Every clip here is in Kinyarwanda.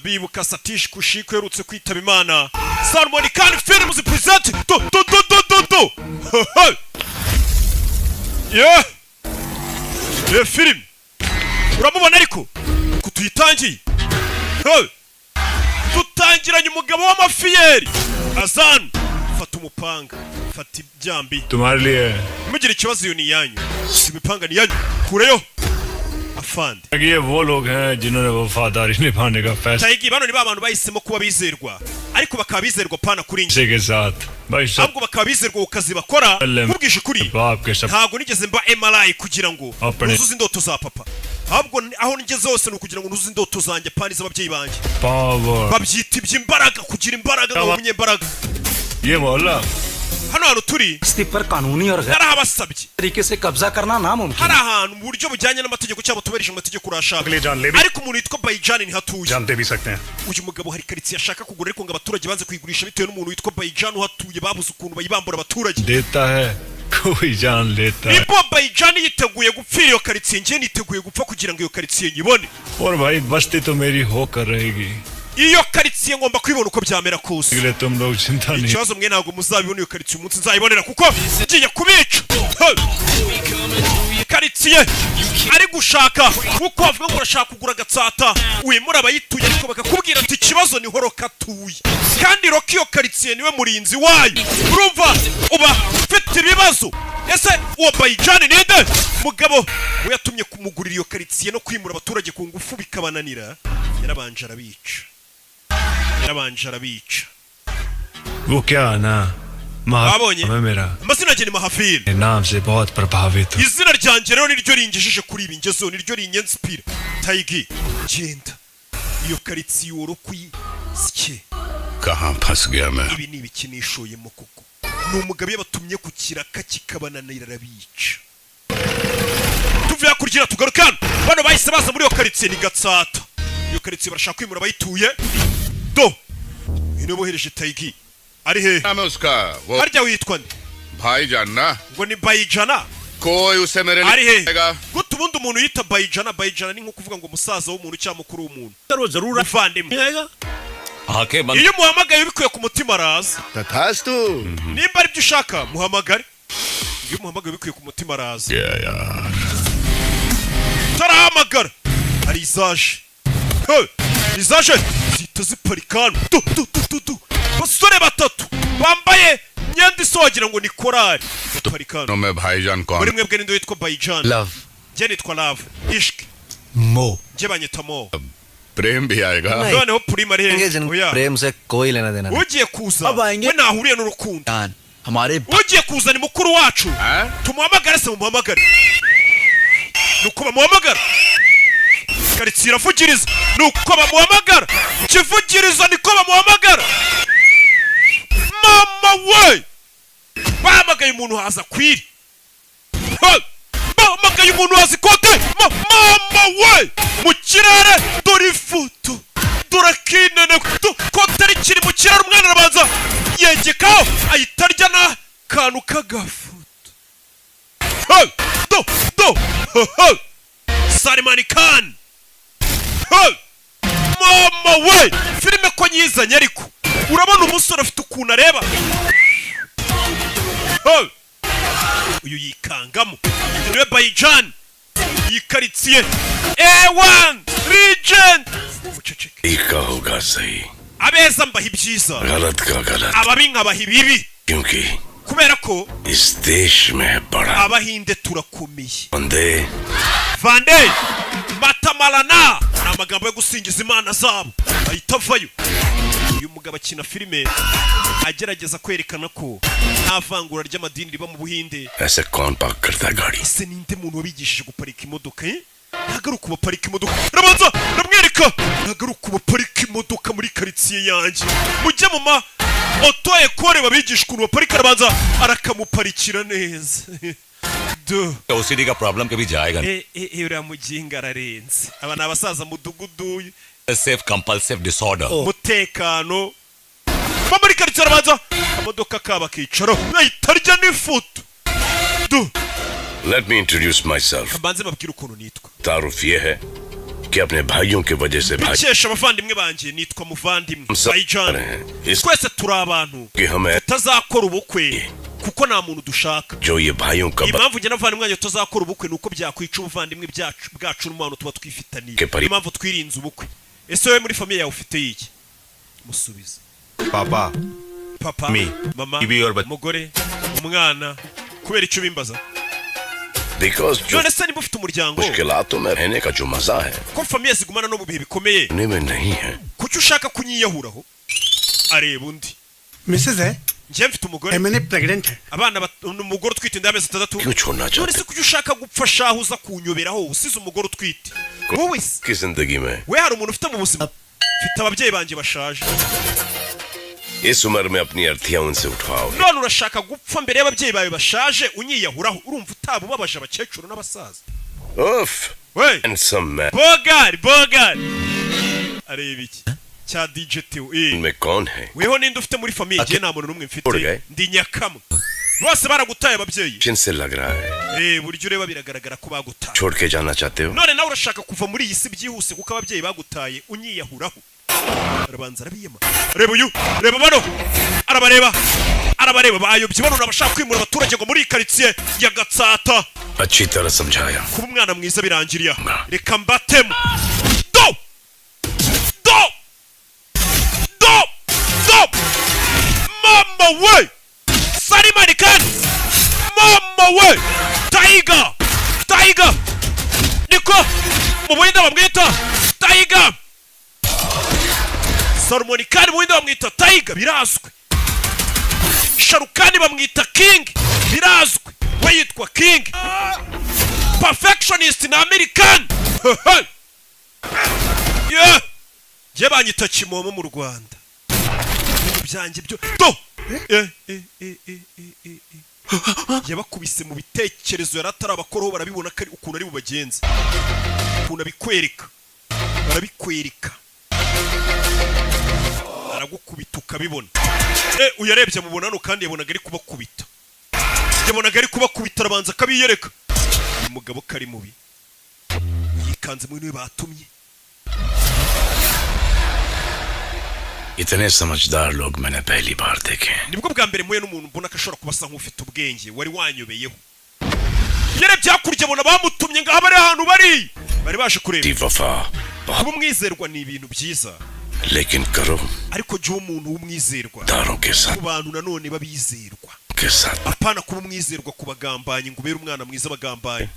Bibuka Satish Kaushik uherutse kwitaba Imana. Salman Khan Films present do do do do do do. Yeah, yeah, film uramubona ariko ko tuyitangiye. Hey! Dutangiranye umugabo w'amafiyeri azan fata umupanga, fata ibyambi. तुम्हारे लिए है। Mugire ikibazo, iyo ni iyanyu, si imipanga ni iyanyu, kureyo afande. ये वो लोग हैं जिन्होंने वफादारी निभाने का फैसला Tayigi, bano ni ba bantu bahisemo kuba bizerwa, ariko bakaba bizerwa pana kuri njye, के साथ भाई सब ahubwo bakaba bizerwa ku kazi bakora. Nkubwije ukuri, बाप के सब ntabwo nigeze mba MRI kugira ngo Apane. nuzuze indoto za papa, ahubwo aho ngeze hose ni ukugira ngo nuzuze indoto zanjye, pani z'ababyeyi banjye. Power. Babyita iby'imbaraga, kugira imbaraga ngo umunyembaraga. ये मोहल्ला Hano hantu turi बस्ती पर कानूनी और गैर narahabasabye. तरीके से कब्जा करना नामुमकिन। Hari ahantu mu buryo bujyanye n'amategeko cyangwa tubahirije amategeko urashaka, ariko umuntu witwa Bayijani ntihatuye. जान दे भी सकते हैं। Uyu mugabo hari karitsiye ashaka kugura, ariko ngo abaturage banze kuyigurisha bitewe n'umuntu witwa Bayijani uhatuye. Babuze ukuntu bayibambura abaturage. देता है, कोई जान लेता है। Niba Bayijani yiteguye gupfira iyo karitsiye, njye niteguye gupfa kugira ngo iyo karitsiye nyibone. और भाई, बस्ती तो मेरी होकर रहेगी। Iyo karitsiye ngomba kuyibona uko byamera kose. इसलिए तुम लोग चिंता नहीं Ikibazo mwe ntabwo muzabibona iyo karitsiye umunsi nzayibonera, kuko ngiye kubica. Hey! Karitsiye ari gushaka, kuko bavuga ngo urashaka kugura Gatsata wimura abayituye, ariko bakakubwira ati ikibazo niho Roka atuye, kandi Roka iyo karitsiye niwe murinzi wayo. Urumva uba ufite ibibazo. Ese uwo Bayijani ninde mugabo we yatumye kumugurira iyo karitsiye no kwimura abaturage ku ngufu bikabananira? Yarabanje arabica, yarabanje arabica. वो क्या है ना Babonye. है मेरा Amazina yanjye ni Mahafili. नाम से बहुत प्रभावित हूँ। Izina ryanjye rero niryo ringejeje kuri ibi ngezeho, niryo rinyensipira. Tayigi, genda iyo karitsiye woro kuyisye. कहाँ फंस गया मैं? Ibi ni ibikinishoyemo koko. Ni umugabo iyo batumye ku kiraka kikabananira arabica. Tuvuye hakurya tugaruke hano. Bano bahise baza muri iyo karitsiye, ni Gatsata. Iyo karitsiye barashaka kwimura abayituye. Do uyu niwe bohereje. Tayigi ari hehe? नाम है उसका वो Harya witwa nde? भाईजान ना। Ngo ni Bayijana. कोई उसे मेरे Ari लिए hehe? आएगा। Gute ubundi umuntu yita Bayijana? Bayijana ni nko kuvuga ngo umusaza w'umuntu cyangwa mukuru w'umuntu, वो जरूर muvandimwe. आएगा। आंखें बंद Iyo umuhamagaye ubikuye ku mutima araza. तथास्तु। Nimba aribyo ushaka, muhamagare. Iyo umuhamagaye ubikuye ku mutima araza. क्या यार? Tarahamagara, hari izaje. Hey! Izaje zihita ziparika hano. Du du du du du, basore batatu bambaye imyenda isa, wagira ngo ni korari, baparika hano. मैं भाईजान कौन? Muri mwebwe ninde witwa Bayijani? Love. Njye nitwa Love Ishk. मो। Njye banyita Mo. प्रेम भी आएगा। Noneho Prima ari hehe? Oya. प्रेम से कोई लेना देना नहीं। Ugiye kuza अब आएंगे। we ntahuriye n'urukundo. जान हमारे Ugiye kuza ni mukuru wacu. Tumuhamagare se? Mumuhamagare. Nuko bamuhamagara, karitsiye iravugiriza, nuko bamuhamagara ikivugirizo, niko bamuhamagara. Mama we, bahamagaye umuntu haza kwiri. Hey! Bahamagaye umuntu haza ikote. Mama we, mu kirere dore ifoto, dore akinene kote rikiri mu kirere, umwana arabanza yegekaho ahita arya n'akantu k'agafoto. Hey! Do do. Hey! Salman Khan. Hey! Mama we, filime ko nyizanye, ariko urabona umusore afite ukuntu areba. Hey! Uyu yikangamo niwe Bayijan, iyi karitsiye A1 Legend. Muceceke. ठीक का होगा सही। Abeza mbaha ibyiza, गलत का गलत। Ababi nkabaha ibibi, क्योंकि kubera ko इस देश में है बड़ा Abahinde turakomeye. बंदे। Vande Matamarana ni amagambo yo gusingiza imana zabo. Ahita avayo. Uyu mugabo akina filime agerageza kwerekana ko nta vangura ry'amadini riba mu Buhinde. ऐसे कौन पार्क करता है गाड़ी? Ese ninde muntu wabigishije guparika imodoka, eh? Ntabwo ari ukubaparika imodoka. Arabanza aramwereka, ntabwo ari ukubaparika imodoka muri karitsiye yanjye, mujye mu ma auto école babigisha ukuntu baparika. Arabanza arakamuparikira neza do. OCD का प्रॉब्लम कभी जाएगा? Eh, eh, eh, uriya muginga ararenze. Aba ni abasaza mudugudu. Obsessive compulsive disorder. Umutekano ba muri karitsiye, arabanza akamodoka kabo akicaraho, ahita arya n'ifoto do. Let me introduce myself. Mbanze babwire ukuntu nitwa. तारुफ ये है कि अपने भाइयों की वजह से भाई Mbikesha abavandimwe banjye, nitwa muvandimwe हम सब Bayijan. रहे हैं इसके Twese turi abantu हमें tutazakora ubukwe kuko nta muntu dushaka. जो ये भाइयों का Impamvu njye n'abavandimwe banjye tutazakora ubukwe ni uko byakwica ubuvandimwe byacu bwacu n'umubano tuba twifitaniye. Ke pari- Niyo mpamvu twirinze ubukwe. Ese wowe muri famille yawe ufite iki? Musubize. Papa. Papa, Me. mama, Ibi or bat- umugore, umwana. Kubera icyo ubimbaza? Because जो None se niba ufite umuryango, मुश्किलातों में रहने का जो मजा है ko famille zigumana no mu bihe bikomeye, होने में नहीं है। Kuki ushaka kunyiyahuraho? Areba undi. Mrs है। Njye mfite umugore, MNA pregnant है। abana umugore utwite inda y'amezi 6. क्यों छोड़ना None चाहते se kuki ushaka gupfa shaho uza kunyoberaho usize umugore utwite wowe se? की जिंदगी में We hari umuntu ufite mu buzima? Mfite ababyeyi banjye bashaje. इस उम्र में अपनी अर्थियां उनसे उठवाओगे। None urashaka gupfa mbere y'ababyeyi bawe bashaje unyiyahuraho? Urumva utaba ubabaje abakecuru n'abasaza? उफ We handsome man bogari bogari, areba iki cya DJ Theo eh. में कौन है? Weho ninde ufite muri famille? Njye nta muntu n'umwe mfite. Urgaye. Ndi nyakamwe, bose baragutaye ababyeyi. जिनसे लग रहा है Eh, buryo ureba biragaragara ko bagutaye. छोड़ के जाना चाहते हो। None nawe urashaka kuva muri iyi si byihuse kuko ababyeyi bagutaye unyiyahuraho? Arabanza arabiyama. Reba uyu, reba bano, arabareba, arabareba, bayobye bano abashaka kwimura abaturage ngo muri iyi karitsiye ya Gatsata. अच्छी तरह समझाया। Kuba umwana mwiza birangiriye aha. Reka mbatemo. Do do do do, mama we! Salimani Khan, mama we! Tiger, Tiger, niko mu Buhinde bamwita Tiger. Salman Khan mu Buhinde bamwita Tiger, birazwi. Sharukani bamwita King, birazwi, we yitwa King. Perfectionist na American. Yeah, njye banyita Kimomo mu Rwanda. Ibintu byanjye byo do eh eh eh eh eh eh eh. Yabakubise mu bitekerezo, yari atarabakoraho, barabibona ko ari ukuntu ari bubagenze, ukuntu abikwereka, barabikwereka, aragukubita ukabibona. Eh, uyarebye amubona hano kandi yabonaga ari kubakubita, yabonaga ari kubakubita, arabanza akabiyereka. Uyu mugabo ko ari mubi, yikanze muri niwe batumye. इतने समझदार लोग मैंने पहली बार देखे हैं। Nibwo bwa mbere mpuye n'umuntu mbona ko ashobora kuba asa nk'ufite ubwenge wari wanyobeyeho. Yarebye hakurya abona bamutumye ngaho bari ahantu bari baje kureba. दी वफा बहुत Kuba umwizerwa ni ibintu byiza, लेकिन करो ariko jya uba umuntu w'umwizerwa दारों के साथ ku bantu nanone babizerwa, के साथ apana kuba umwizerwa ku bagambanyi ngo ubere umwana mwiza abagambanyi.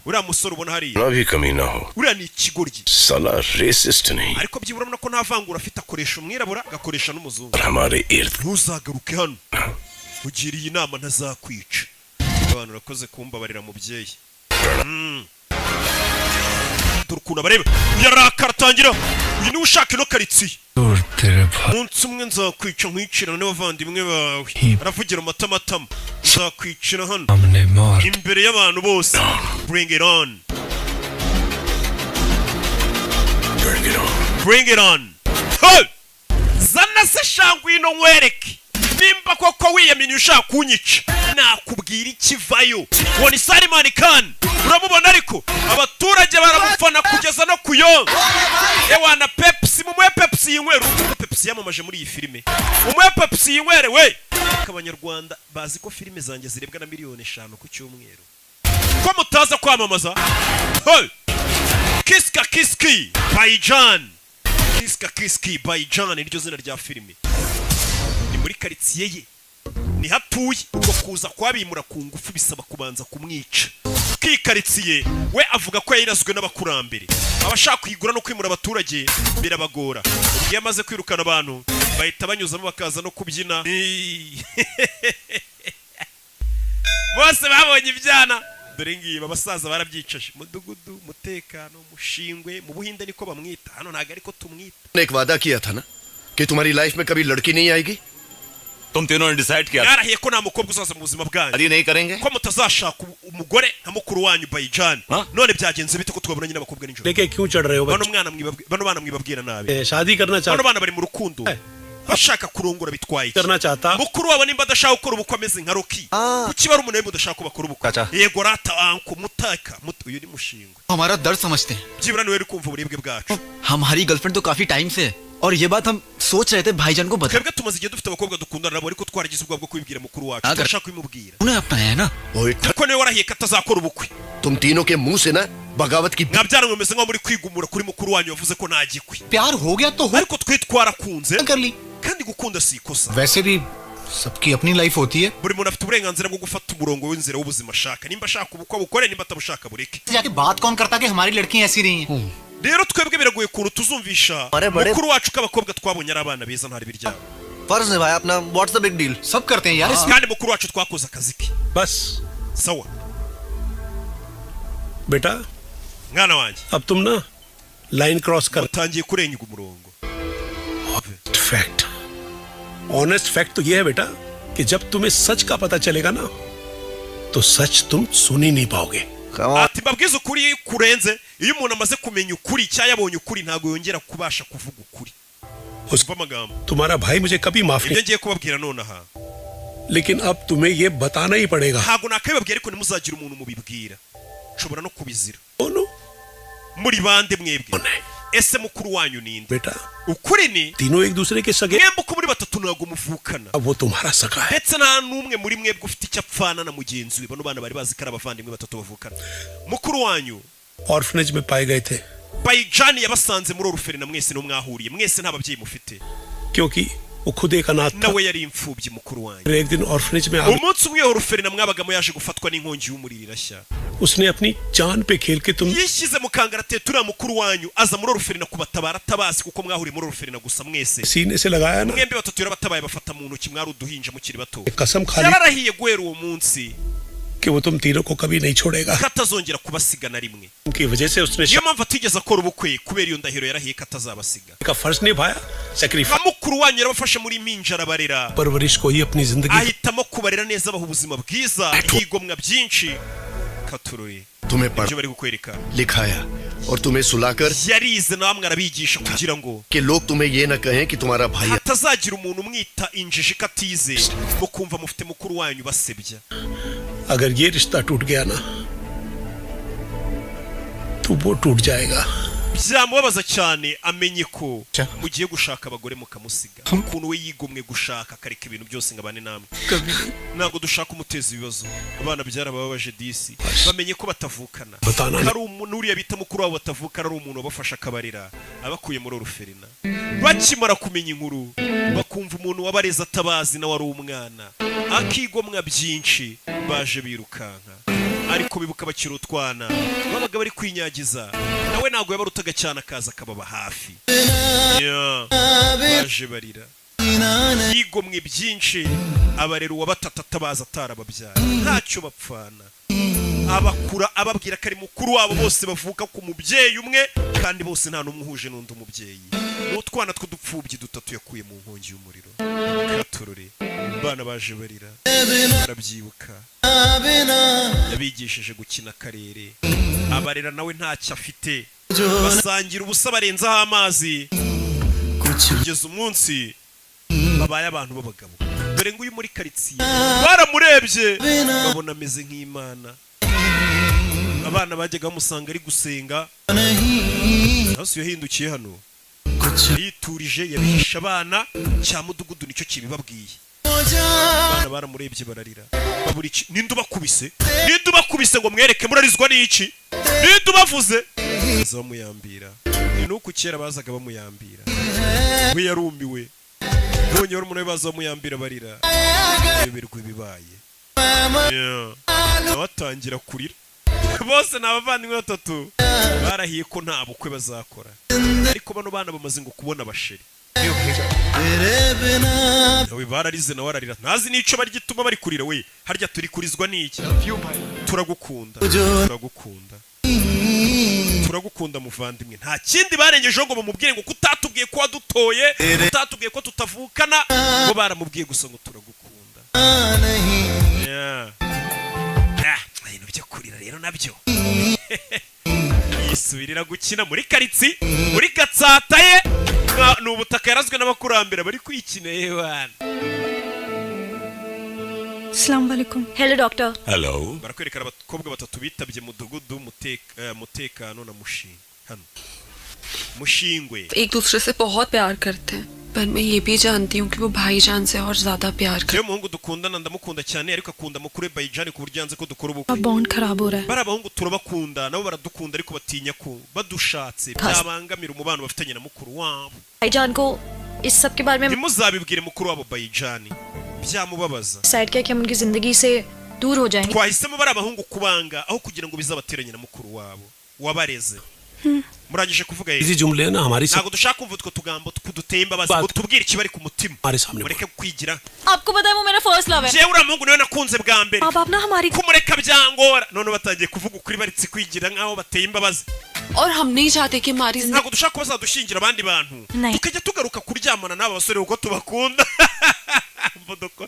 Uriya musore ubona hariya, ना भी कमी ना हो। Uriya ni ikigoryi. साला रेसिस्ट नहीं। Ariko byibura urabona ko nta vangura afite, akoresha umwirabura agakoresha n'umuzungu. और हमारे इर्द Ntuzagaruke hano, ugiriye inama ntazakwica. Abantu urakoze kumbabarira mubyeyi. Dore ukuntu abareba, yarakara atangira. Uyu niwe ushaka ino karitsiye. दूर तेरे भाई Umunsi umwe nzakwica nkwicira n'abavandimwe bawe. Aravugira amatamatama, nzakwicira hano सामने मार imbere y'abantu bose. Bring it on. Bring it on. Bring it on. Hey! Zana se shangwino nkwereke nimba koko wiyaminiye ushaka kunyica, nakubwira ikivayo. Ngo ni Salimani Khan, uramubona, ariko abaturage baramufana kugeza no kuyonga. Ewana Pepsi, mumuhe Pepsi yinywere. Urumva ko Pepsi yamamaje muri iyi filime? Mumuhe Pepsi yinywere we. Ariko abanyarwanda bazi ko filime zanjye zirebwa na miliyoni 5 ku cyumweru, ko mutaza kwamamaza? Hey! Kiska Kiski Baijan, Kiska Kiski Baijan niryo zina rya filime. Ni muri karitsiye ye niho atuye. Ubwo kuza kwabimura ku ngufu bisaba kubanza kumwica. K'iyi karitsiye we avuga ko yayirazwe n'abakurambere, abashaka kuyigura no kwimura abaturage birabagora. Ubwo iyo amaze kwirukana abantu bahita banyuzamo bakaza no kubyina. Bose babonye ibyana, dore ngibi abasaza barabyicaje. Mudugudu, mutekano, mushingwe. Mu Buhinde niko bamwita, hano ntabwo ariko tumwita. ने एक वादा किया था ना कि तुम्हारी लाइफ में कभी लड़की नहीं आएगी। तुम तीनों ने decide किया Mwarahiye ko nta mukobwa uzaza mu buzima bwanyu, शादी नहीं करेंगे। Ko mutazashaka umugore nka mukuru wanyu Bayijani. Ha? None byagenze bite ko twabonanye n'abakobwa nijoro? लेके क्यों चढ़ रहे हो Bano mwana mwibabwira, bano bana mwibabwira nabi. बच्चे? शादी करना Bano चाहते bana bari mu rukundo. Eh. Bashaka kurongora bitwaye iki? करना चाहता। Mukuru wabo nimba adashaka gukora ubukwe ameze nka Rocky, kuki bari umuntu mudashaka ko bakora ubukwe? Yego rata uncle mutaka uyu ni mushingwe. हमारा दर्द समझते हैं। Byibura niwe uri kumva uburibwe bwacu. हमारी गर्लफ्रेंड तो काफी टाइम से है और ये बात हम सोच रहे थे भाईजान को बता Twebwe tumaze igihe dufite abakobwa dukundana nabo, ariko twaragize ubwoba bwo kubibwira mukuru wacu. Agar- Turashaka kubimubwira उन्हें अपनाया है ना। kuko niwe warahiye ko atazakora ubukwe. तुम तीनों के मुंह से ना बगावत की Mwabyara mumeze nk'aho muri kwigumura kuri mukuru wanyu wavuze ko nta gikwi. प्यार हो गया तो हो Ariko twe twarakunze कर ली। kandi gukunda si ikosa. वैसे भी सबकी अपनी लाइफ होती है। Buri muntu afite uburenganzira bwo gufata umurongo w'inzira w'ubuzima ashaka. Nimba ashaka ubukwe bukore, nimba atabushaka bureke. जाके बात कौन करता कि हमारी लड़कियां ऐसी नहीं हैं। Rero twebwe biragoye ukuntu tuzumvisha Bare, bare. mukuru wacu ko abakobwa twabonye ari abana beza ntari biryabo. फर्ज निभाया अपना, what's the big deal? सब करते हैं यार इसमें। Kandi mukuru wacu twakoze akazi ke. बस। Sawa. बेटा, Mwana wanjye, अब तुम ना लाइन क्रॉस कर utangiye kurenga umurongo. Fact, honest fact तो ये है बेटा कि जब तुम्हें सच का पता चलेगा ना, तो सच तुम सुन ही नहीं पाओगे। Ati mbabwize ukuri, iyo kurenze, iyo umuntu amaze kumenya ukuri cyangwa yabonye ukuri, ntabwo yongera kubasha kuvuga ukuri. उस Umva amagambo. तुम्हारा भाई मुझे कभी माफ Ibyo नहीं, ngiye kubabwira nonaha, लेकिन अब तुम्हें ये बताना ही पड़ेगा। Ntabwo nakabibabwira, ariko ntimuzagire umuntu mubibwira, nshobora no kubizira. दोनों Muri bande mwebwe? कौन है? Ese mukuru wanyu ninde? बेटा, Ukuri ni तीनों एक दूसरे के सगे mwembi uko muri batatu ntabwo muvukana. अब वो तुम्हारा सगा है। Ndetse nta n'umwe muri mwebwe ufite icyo apfana na mugenzi we. Bano bana bari bazi ko ari abavandimwe batatu bavukana. Mukuru wanyu orphanage में पाए गए थे Bayijani yabasanze muri orphelinat, mwese niho mwahuriye, mwese nta babyeyi mufite. क्योंकि वो खुद एक अनाथ था। Nawe yari imfubyi mukuru wanyu. एक दिन ऑर्फनेज में आ Umunsi umwe orphelinat mwabagamo yaje gufatwa n'inkongi y'umuriro irashya. उसने अपनी जान पे खेल के तुम Yishyize mu kangaratete uriya mukuru wanyu aza muri orphelinat kubatabara atabazi, kuko mwahuriye muri orphelinat gusa mwese. सीने से लगाया ना। Mwembi batatu yarabatabaye, bafata mu ntoki, mwari uduhinja mukiri bato. कसम खा ली Yararahiye guhera uwo munsi कि वो तुम तीनों को कभी नहीं छोड़ेगा। ko atazongera kubasiga na rimwe. उनकी वजह से उसने Niyo mpamvu atigeze akora ubukwe, kubera iyo ndahiro yarahiye ko atazabasiga. का फर्ज निभाया, sacrifice. Nka mukuru wanyu yarabafashe muri impinja arabarera. परवरिश को ही अपनी जिंदगी Ahitamo kubarera neza, abaha ubuzima bwiza, yigomwa byinshi katurori. तुम्हें पढ़ Ibyo bari kukwereka, लिखाया और तुम्हें सुलाकर yarize namwe arabigisha kugira ngo कि लोग तुम्हें ये न कहें कि तुम्हारा भाई hatazagira umuntu umwita injiji ko atize, mukumva mufite mukuru wanyu basebya. अगर ये रिश्ता टूट गया ना, तो वो टूट जाएगा। Byamubabaza cyane amenye ko mugiye gushaka abagore mukamusiga, ukuntu we yigomwe gushaka akareka ibintu byose ngo abane namwe. Ntabwo dushaka umuteza ibibazo. Abana byarabababaje disi, bamenye ko batavukana. Batana. Hari umuntu uriya bita mukuru wabo batavukana, ari umuntu wabafasha akabarera abakuye muri orphelinat. Bakimara kumenya inkuru, bakumva umuntu wabareze atabazi nawe ari umwana akigomwa byinshi, baje birukanka. Ariko bibuka bakiri utwana babaga bari kwinyagiza, nawe ntabwo yabarutaga cyane, akaza akababa hafi. Yeah. Baje barira, yigomwe byinshi abarera uwa batatu atabazi atarababyara, ntacyo bapfana, abakura ababwira ko ari mukuru wabo bose bavuka ku mubyeyi umwe, kandi bose nta n'umwe uhuje n'undi mubyeyi. Ni utwana tw'udupfubyi dutatu yakuye mu nkongi y'umuriro. Katurore, abana baje barira, barabyibuka. Yabigishije gukina akarere, abarera nawe ntacyo afite, basangira ubusa barenzaho amazi, kugeza umunsi babaye abantu b'abagabo. Dore nguyu muri karitsiye baramurebye babona ameze nk'imana. Abana bajyaga bamusanga ari gusenga. Hasi yahindukiye hano yiturije, yabihisha abana cya mudugudu nicyo kibibabwiye. Abana baramurebye bararira, babura iki. Ninde ubakubise? Ninde ubakubise ngo mwereke? Murarizwa n'iki? Ninde ubavuze? Baza bamuyambira. Ni nuko kera bazaga bamuyambira, we yarumiwe, none barumuna be baza bamuyambira barira, ayoberwa ibibaye. Yeah. Nawe atangira kurira. Bose ni abavandimwe batatu barahiye ko nta bukwe bazakora, ariko bano bana bamaze ngo kubona abasheri nawe bararize, nawe ararira, ntazi n'icyo barya ituma bari kurira. We harya turi kurizwa n'iki? Turagukunda, turagukunda, turagukunda muvandimwe. Nta kindi barengejeho ngo bamubwire ngo kutatubwiye ko wadutoye, kutatubwiye ko tutavukana, bo baramubwiye gusa ngo turagukunda. Yeah. Ah, ibintu byo kurira rero nabyo yisubirira gukina muri karitsi muri Gatsata ye. Mwana. Ni ubutaka yarazwe n'abakurambere bari kwikina yewana. अस्सलाम वालेकुम। Hello doctor. Hello. Barakwerekana abakobwa batatu bitabye mudugudu mutekano na Mushinga hano Mushingwe. एक दूसरे से बहुत प्यार करते हैं, पर मैं ये भी जानती हूँ कि वो भाईजान से और ज्यादा प्यार Jewe umuhungu dukundana ndamukunda cyane, ariko akunda mukuru we Bayijani ku buryo yanze ko dukora ubukwe. करते। बॉन्ड खराब हो रहा है। Bari abahungu turabakunda, nabo baradukunda, ariko batinya ko badushatse byabangamira umubano bafitanye na mukuru wabo. भाईजान को इस सब के बारे में Ntimuzabibwire mukuru wabo Bayijani, byamubabaza. Decide किया कि हम उनकी जिंदगी से दूर हो जाएंगे। Twahisemo bari abahungu kubanga aho kugira ngo bizabateranye na mukuru wabo wabareze. Murangije kuvuga ye? इसी जुमले है ना हमारी Ntabwo dushaka kumva utwo tugambo duteye imbabazi ngo tubwire ikibari ku mutima. हमारे सामने। Mureke kwigira. आपको पता है, वो मेरा first love है। Jewe uriya muhungu niwe nakunze bwa mbere. अब आप ना हमारी Kumureka byangora. None batangiye kuvuga ukuri, baretse kwigira nk'aho bateye imbabazi. और हम नहीं चाहते कि हमारी जिंदगी Ntabwo dushaka ko bazadushingira abandi bantu, tukajya tugaruka kuryamana n'aba basore kuko tubakunda.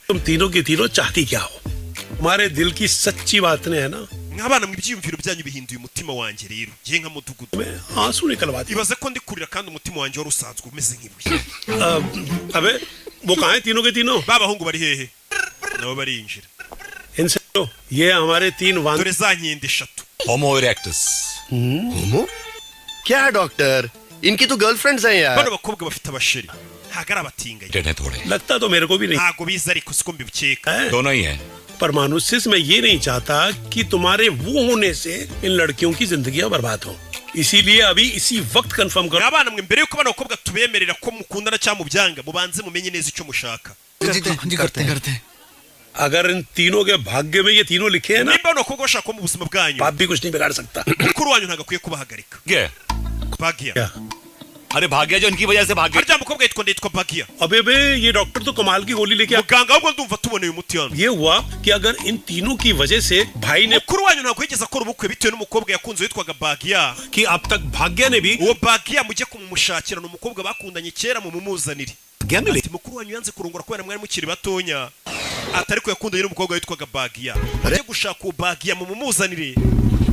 तुम तीनों की तीनों चाहती क्या हो? तुम्हारे दिल की सच्ची बात ने है ना Nk'abana mu ibyiyumviro byanyu bihinduye umutima wanjye. Rero ngiye nka mudugudu. आंसू निकलवा दिए। Ibaze ko ndi kurira kandi umutima wanjye wari usanzwe umeze nk'ibuye. अबे, वो कहाँ है तीनों के तीनों? Ba bahungu bari hehe? Nabo barinjira. इनसे तो ये हमारे तीन वांग Dore za nkende eshatu. Homo erectus. Homo क्या है डॉक्टर? इनकी तो गर्लफ्रेंड्स हैं यार। Bano bakobwa bafite abasheri, ntabwo ari abatinganyi. हैं थोड़े। लगता तो मेरे को भी नहीं। Ntabwo biza, ariko siko mbikeka. दोनों ही हैं। पर मानुसिस, मैं ये नहीं चाहता कि तुम्हारे वो होने से इन लड़कियों की जिंदगियां बर्बाद हो, इसीलिए अभी इसी वक्त कंफर्म करो। Abana mwe, mbere yuko bano bakobwa tubemerera ko mukundana cyangwa mubyanga, mubanze mumenye neza icyo mushaka. करते हैं, करते हैं। अगर इन तीनों के भाग्य में ये तीनों लिखे हैं ना, Nimba bano bakobwa bashaka ko mu buzima bwanyu, बाप भी कुछ नहीं बिगाड़ सकता। mukuru wanyu ntabwo akwiye kubahagarika. क्या? Bagiya. अरे, भाग गया जो इनकी वजह से भाग गया। Harya mukobwa yitwa nde? Yitwa Bagiya. अबे बे, ये डॉक्टर तो कमाल की गोली लेके Muganga, ahubwo ndumva tuboneye umuti hano. ये हुआ कि अगर इन तीनों की वजह से भाई ने Mukuru wanyu ntabwo yigeze akora ubukwe bitewe n'umukobwa yakunze witwaga Bagiya. कि अब तक भाग्य ने भी Uwo Bagiya mujye kumumushakira, ni umukobwa bakundanye kera, mumumuzanire. भाग्य मिले। Ati mukuru wanyu yanze kurongora kubera mwari mukiri batonya, ati ariko yakundanye n'umukobwa witwaga Bagiya. Mujye gushaka uwo Bagiya mumumuzanire.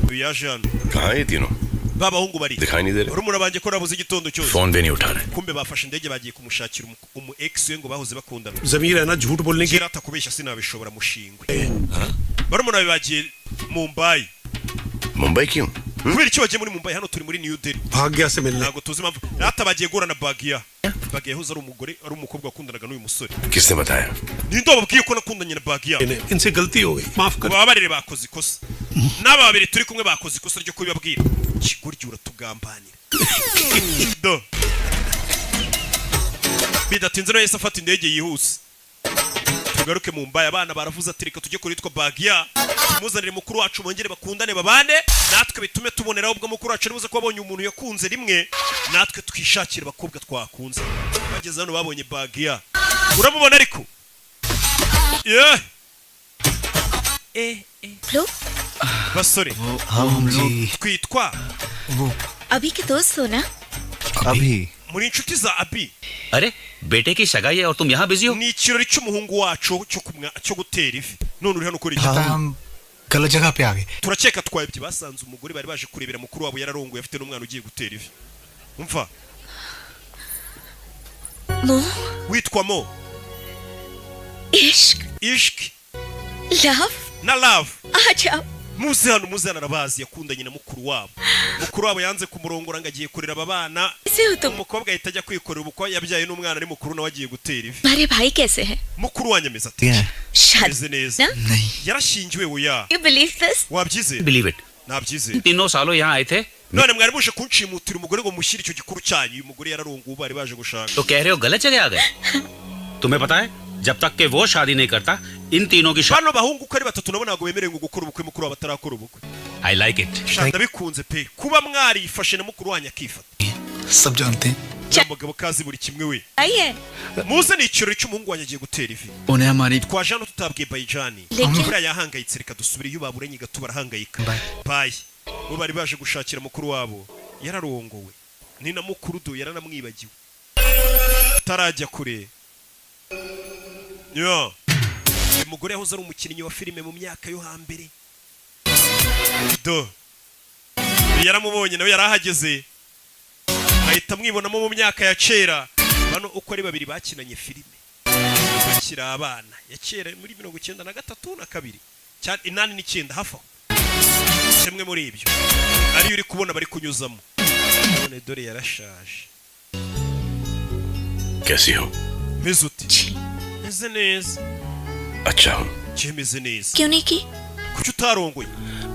Uyu yaje hano. कहाँ है ये तीनों? Ba bahungu bari? दिखाई नहीं दे रहे। Barumuna banjye ko nabuze igitondo cyose? Phone भी नहीं उठा रहे। Kumbe bafashe indege, bagiye kumushakira umu ex we ngo bahoze bakundana. जमीर है ना, झूठ बोलने की Kera atakubeshya sinabishobora. Mushingwe, barumuna be bagiye Mumbai. Mumbai क्यों? Kubera icyo bagiye muri Mumbai? Hano turi muri New Delhi. भाग्य से मिलने। Ntabwo tuzi impamvu rata bagiye guhura na Bagiya. Bagiya yahoze ari umugore, ari umukobwa wakundanaga n'uyu musore. किसने बताया? Ninde wababwiye ko nakundanye na Bagiya? इनसे गलती हो गई, माफ कर। Bababarire, bakoze ikosa. N'aba babiri turi kumwe bakoze ikosa ryo kubibabwira. Kigoryi, uratugambanira. Do bidatinze no yahise afata indege yihuse. Tugaruke mu mbaye, abana baravuze ati reka tujye kuri yitwa Bagiya, tumuzanire mukuru wacu bongere bakundane babane, natwe bitume tuboneraho ubwo mukuru wacu aribuze ko abonye umuntu yakunze rimwe, natwe twishakira abakobwa twakunze. Bageze hano babonye Bagiya. Uramubona ariko, yeah. Eh, eh. Basore, हम लोग twitwa वो अभी के दोस्त हो ना? अभी। Muri inshuti za Abi? अरे, बेटे की सगाई है और तुम यहाँ बिजी हो। Ni ikirori cy'umuhungu wacu cyo gutera ivi, none uri hano ukora iki? पता है, हम गलत जगह पे आ गए। Turakeka twayobye. Basanze umugore bari baje kurebera mukuru wabo yararongoye, afite n'umwana ugiye gutera ivi. Umva. Mo. Witwa Mo? इश्क। Ishk. Love. Na love. आ जाओ। Muze hano, muze hano. Arabazi, yakundanye na mukuru wabo. Mukuru wabo yanze kumurongora ngo agiye kurera aba bana. कैसे हो तुम? Umukobwa ahita ajya kwikorera ubukwe, yabyaye n'umwana, ari mukuru nawe agiye gutera ivi. तुम्हारे भाई कैसे हैं? Mukuru wanyu ameze ate? शादी Ameze neza. ना? Yarashyingiwe oya? You believe this? Wabyizeye? Believe it. Nabyizeye. तीनों सालों यहाँ आए थे। None mwari muje kunshimutira umugore ngo mushyire icyo gikuru cyanyu. Uyu mugore yararongowe, ubu bari baje gushaka. तो कह रहे हो गलत जगह आ गए? तुम्हें पता है, जब तक के वो शादी नहीं करता, इन तीनों की Bano bahungu uko ari batatu nabo ntabwo bemerewe ngo gukora ubukwe mukuru wabo batarakora ubukwe. I like it. Sha, ndabikunze pe kuba mwarifashe na mukuru wanyu akifata. सब जानते हैं। Uriya mugabo kazi buri kimwe we. आई है। Muze, ni ikirori cy'umuhungu wanjye agiye gutera ivi. उन्हें हमारी Twaje hano tutabwiye Bayijani. Lekin- Buriya yahangayitse. Reka dusubire iyo baburanye gato, barahangayika. Bayi bo bari baje gushakira mukuru wabo, yararongowe, ni na mukuru do yaranamwibagiwe tarajya kure yo. Uyu mugore yahoze ari umukinnyi wa filime mu myaka yo hambere. Do yaramubonye, nawe yarahageze ahita amwibonamo mu myaka ya kera. Bano uko ari babiri bakinanye filime bakiri abana ya kera muri 93 na kabiri cyane 89, hafi aho, kimwe muri ibyo ariyo uri kubona bari kunyuzamo. None dore yarashaje. कैसी हो? Meze ute? Meze neza. अच्छा हूँ। Kimeze neza. क्यों नहीं की? Kuki utarongoye?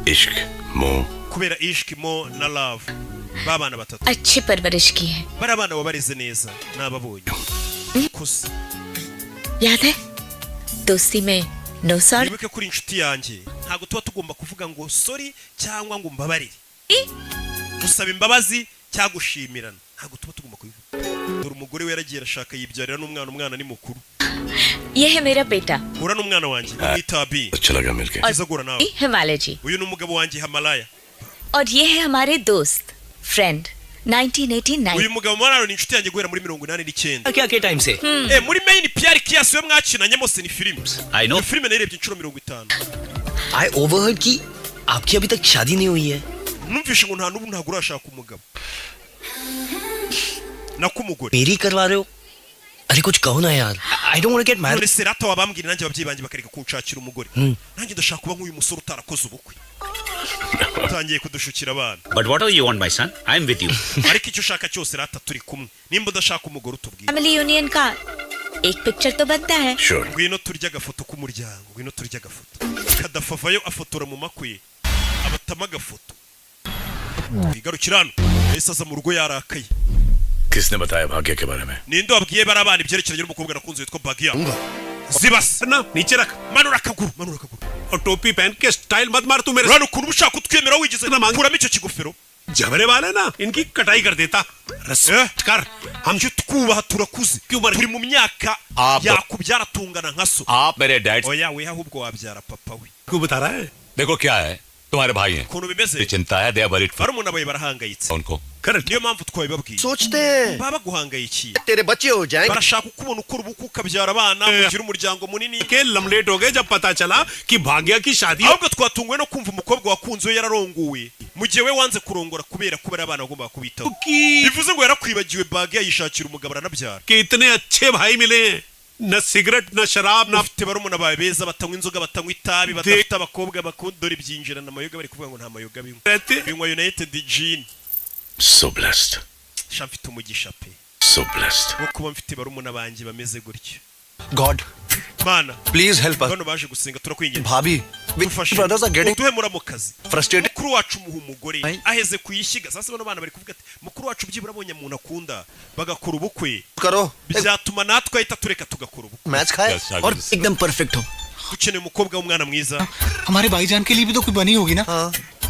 इश्क, मोह। Kubera Ishq, Moh na Love, b'abana batatu. अच्छी परवरिश की है। Bari abana wabareze neza, nababonye kusa. याद है, दोस्ती में no sorry. Wibuke ko uri inshuti yanjye, ntabwo tuba tugomba kuvuga ngo sorry cyangwa ngo mbabarire, gusaba imbabazi cyangwa gushimirana, ntabwo tuba tugomba kubivuga. Dore umugore we yaragiye arashaka, yibyarira n'umwana, umwana ni mukuru. ये है मेरा बेटा। Hura n'umwana wanjye bamwita Abi. अच्छा लगा मिलके। Byiza guhura nawe. Himalaya जी। Uyu ni umugabo wanjye Himalaya. और ये है हमारे दोस्त, friend, 1989। Uyu mugabo Mararo ni inshuti yanjye guhera muri 89. क्या के time से। Eh, muri Maine Pyar Kiya we mwakinanye mose ni filime. I know. Iyo filime nayirebye inshuro 50. I overheard कि आपकी अभी तक शादी नहीं हुई है। Numvishe ngo nta n'ubu ntabwo urashaka umugabo nako umugore. मेरी करवा रहे हो? अरे कुछ कहो ना यार, I don't want to get married. None se rata wabambwira nanjye ababyeyi banjye bakareka kunshakira umugore? Nanjye ndashaka kuba nk'uyu musore utarakoze ubukwe, utangiye kudushukira abana. But whatever you want, my son, I am with you. Ariko icyo ushaka cyose rata, turi kumwe. Nimba udashaka umugore, utubwire. Family union का एक picture तो बनता है। Ngwino turye agafoto k'umuryango, ngwino turye agafoto. Kadafavayo afotora mu makwe, abatama agafoto. Twigarukira hano, yahise aza mu rugo yarakaye. किसने बताया भाग्य के बारे में? Ninde wabwiye bari abana ibyerekeranye n'umukobwa nakunze witwa Bagiya? Zibase. ना नीचे रख। Manura akaguru, manura akaguru. और टोपी पहन के स्टाइल मत मार तू मेरे। Urabona ukuntu uba ushaka kutwemera wigize? Kuramo icyo kigofero. झबरे वाले ना, इनकी कटाई कर देता। Respect कर हम। Icyo twubaha, turakuze, turi mu myaka yakubyara, tungana nka so. आप मेरे dad. Oya we, ahubwo wabyara papa we. क्यों बता रहा है? देखो क्या है, तुम्हारे भाई हैं। Ukuntu bimeze, चिंता है, they are worried. Barumuna bawe barahangayitse. उनको। Niyo mpamvu twabibabwiye. सोचते हैं Baba baguhangayikiye. तेरे बच्चे हो जाएंगे। Barashaka ukubona ukora ubukwe, ukabyara abana, mugira umuryango munini. के लमलेट हो गए जब पता चला कि भाग्य की शादी। Ahubwo twatunguwe no kumva umukobwa wakunze we yararongowe, mu gihe we wanze kurongora kubera ko bari abana bagombaga kubitaho. Bivuze ngo yarakwibagiwe, bage yishakira umugabo aranabyara. कि इतने अच्छे भाई मिले हैं, न सिगरेट न शराब न Ufite barumuna bawe beza, batanywa inzoga, batanywa itabi, badafite abakobwa bakunda. Dore byinjirana amayoga, bari kuvuga ngo nta mayoga binywa, binywa United Gin. So blessed. Sha, mfite umugisha pe. So blessed. Wo kuba mfite barumuna banjye bameze gutya. God, Mana, please help us. Bano baje gusenga, turakwinginze. भाभी, Dufashe, brothers are getting uduhe muramukazi. frustrated. Mukuru wacu umuha umugore, aheze kuyishyiga. Sasa bano bana bari kuvuga ati mukuru wacu byibura abonye umuntu akunda, bagakora ubukwe, करो। Byatuma natwe ahita tureka tugakora ubukwe. Match खाए। और एकदम perfect हो। Dukeneye umukobwa w'umwana mwiza. हमारे भाईजान के लिए भी तो कोई बनी होगी ना?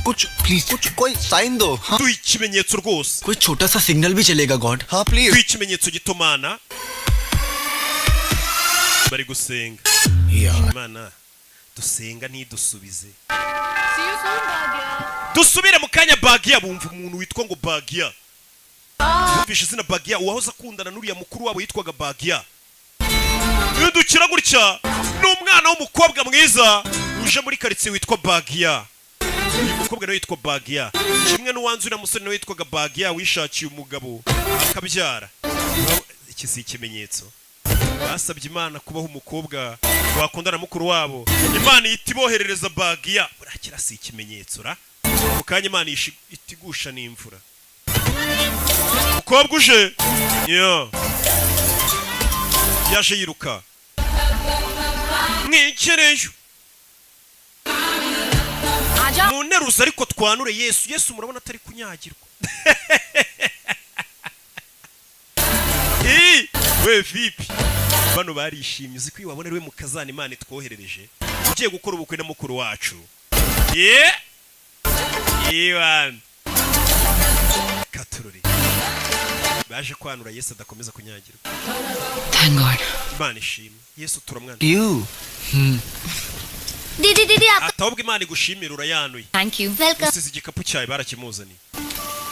कुछ please. कुछ कोई साइन दो। Duhe ikimenyetso rwose. कोई छोटा सा सिग्नल भी चलेगा, God. हाँ, please. Duhe ikimenyetso gito, Mana. Bari gusenga Imana, dusenga ntidusubize. Dusubire mu kanya. Bagiya, bumva umuntu witwa ngo Bagiya, yumvishe izina Bagiya, uwahoze akundana n'uriya mukuru wabo yitwaga Bagiya. Iyo dukira gutya, ni umwana w'umukobwa mwiza uje muri karitsiye witwa Bagiya. Uyu mukobwa nawe yitwa Bagiya, kimwe n'uwanze uriya musore nawe yitwaga Bagiya, wishakiye umugabo akabyara. Iki si ikimenyetso? Basabye Imana kubaho umukobwa wakundana na mukuru wabo, Imana ihita iboherereza Bagiya. Burakira, si ikimenyetso ra? Mu kanya Imana itigusha n'imvura. Umukobwa uje yo yaje yiruka mwikireyo mu nteruzo, ariko twanure Yesu. Yesu murabona atari kunyagirwa. Ii, we vipi? Bano barishimye. Uzi ko iyo wabona ari we mukazana Imana itwoherereje, ugiye gukora ubukwe na mukuru wacu ye Iwan katururi. Baje kwanura Yesu adakomeza kunyagirwa. Thank God. Imana ishimwe, Yesu turamwana. You. दीदी दीदी, आप Atahubwo Imana igushimira, urayanuye. Thank you. Welcome. Usize igikapu cyawe, barakimuzaniye.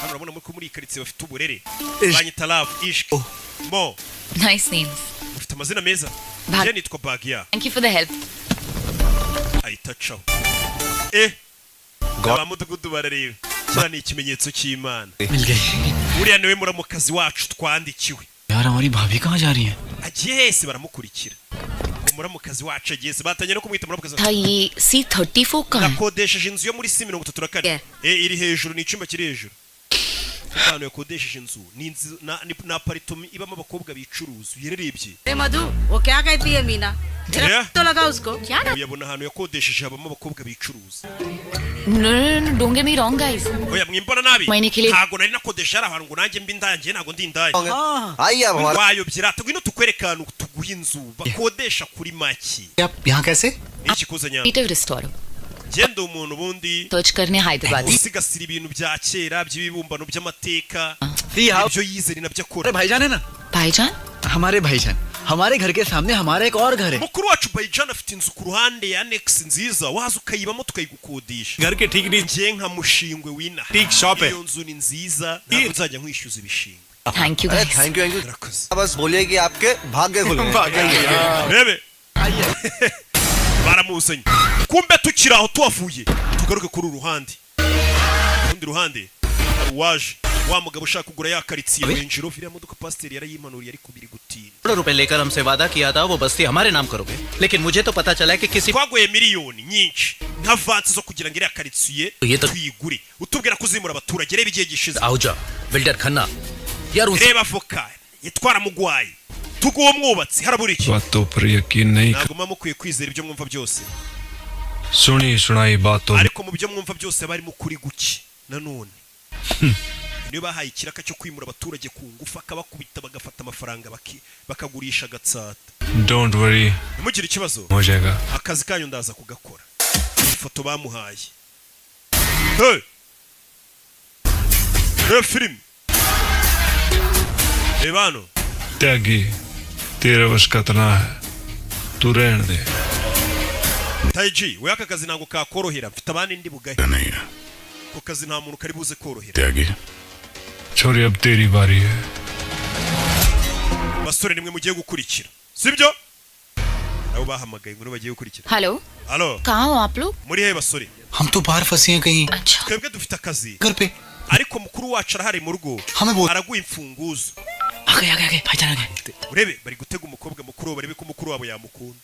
Hano urabona ko muri iyi karitsiye bafite uburere. Banyita Love, Ishk, Mo. Nice names. Ufite amazina meza. Njye nitwa Bagiya. Thank you for the help. Ahita acaho. Eh, ba mudugudu barareba, kiriya ni ikimenyetso cy'Imana. Uriya niwe muramukazi wacu twandikiwe. यार हमारी भाभी कहाँ जा रही है? Agiye hese? Baramukurikira ngo muramukazi wacu agiye se? Batangiye no kumwita muramukazi. था ये C 34 कहाँ है? Nakodesheje inzu yo muri C 34. Iri hejuru, ni icyumba kiri hejuru. Ahantu yakodesheje inzu ni inzu ni apartment ibamo abakobwa bicuruza, uyererebye. अरे मधु, वो क्या कहती है मीना? Yeah. तो लगा उसको क्या? Uyabona ahantu yakodesheje habamo abakobwa bicuruza. No, no, no, don't get me wrong, guys. Oya, mwimbona nabi. Mine kile- Ntabwo nari nakodesha hari ahantu ngo nanjye mbe indangiye, ntabwo ndi indaya. आइए आप हमारा Wayobye rata, ngwino tukwereke ahantu tuguha inzu bakodesha kuri make. आप यहाँ कैसे? Iki kuzanya? Creative restorer. Genda umuntu ubundi search करने Hyderabad. usigasira ibintu bya kera by'ibibumbano by'amateka, ibyo yize ni nabyo akora. अरे भाईजान है ना? भाईजान? हमारे भाईजान, हमारे घर के सामने हमारा एक और घर है। Mukuru wacu Bayijan afite inzu ku ruhande ya annex nziza, waza ukayibamo tukayigukodesha. घर के ठीक नीचे Njye nka mushingwe wina ठीक shop है। Iyo nzu ni nziza, ntabwo nzajya nkwishyuza ibishingwe. Thank you अरे guys. Thank you, thank you, बस बोलिए कि आपके भाग्य खुल गए। Rebe, baramuzanye. Kumbe tukiri aho tuhavuye, tugaruke kuri uru ruhande, urundi ruhande hari uwaje, wa mugabo ushaka kugura ya karitsiye Range Rover. Iriya modoka pasiteri yarayimanuriye ariko biri gutinda. करोड़ों रुपए लेकर हमसे वादा किया था वो बस्ती हमारे नाम करोगे, लेकिन मुझे तो पता चला कि किसी Twaguye miliyoni nyinshi nka avance zo kugira ngo iriya karitsiye tuyigure, utubwira ko uzimura abaturage. Reba igihe gishize. Ahuja builder Khanna यार उनसे Reba avoka yitwara mugwayi, tuguwo mwubatsi, harabura iki? बातों पर यकीन नहीं। Ntabwo muba mukwiye kwizera ibyo mwumva byose. सुनी सुनाई बातों Ariko mu byo mwumva byose haba harimo ukuri guke. Nanone niyo bahaye ikiraka cyo kwimura abaturage ku ngufu, akabakubita bagafata amafaranga bakagurisha agatsata. Don't worry. Ntimugire ikibazo. हो जाएगा। Akazi kanyu ndaza kugakora. Ifoto bamuhaye. Hey! Reba filime, reba hano. त्यागी, तेरे वश का तना है, तू रहने दे। Taiji we, aka kazi ntabwo kakorohera, mfite abandi ndi bugahe. Ako kazi nta muntu kari buze korohera. त्यागी। छोरी, अब तेरी बारी है। Basore, nimwe mugiye gukurikira, sibyo? Nabo bahamagaye ngo nibo bagiye gukurikira. Hello. Halo. कहाँ हो आप लोग? Muri he basore? हम तो बाहर फंसे हैं कहीं। Twebwe dufite akazi घर पे। ariko mukuru wacu arahari mu rugo, araguha imfunguzo. आ गए, आ गए, आ गए, भाईजान आ गए। Urebe, bari gutega umukobwa mukuru wabo, barebe ko mukuru wabo yamukunda.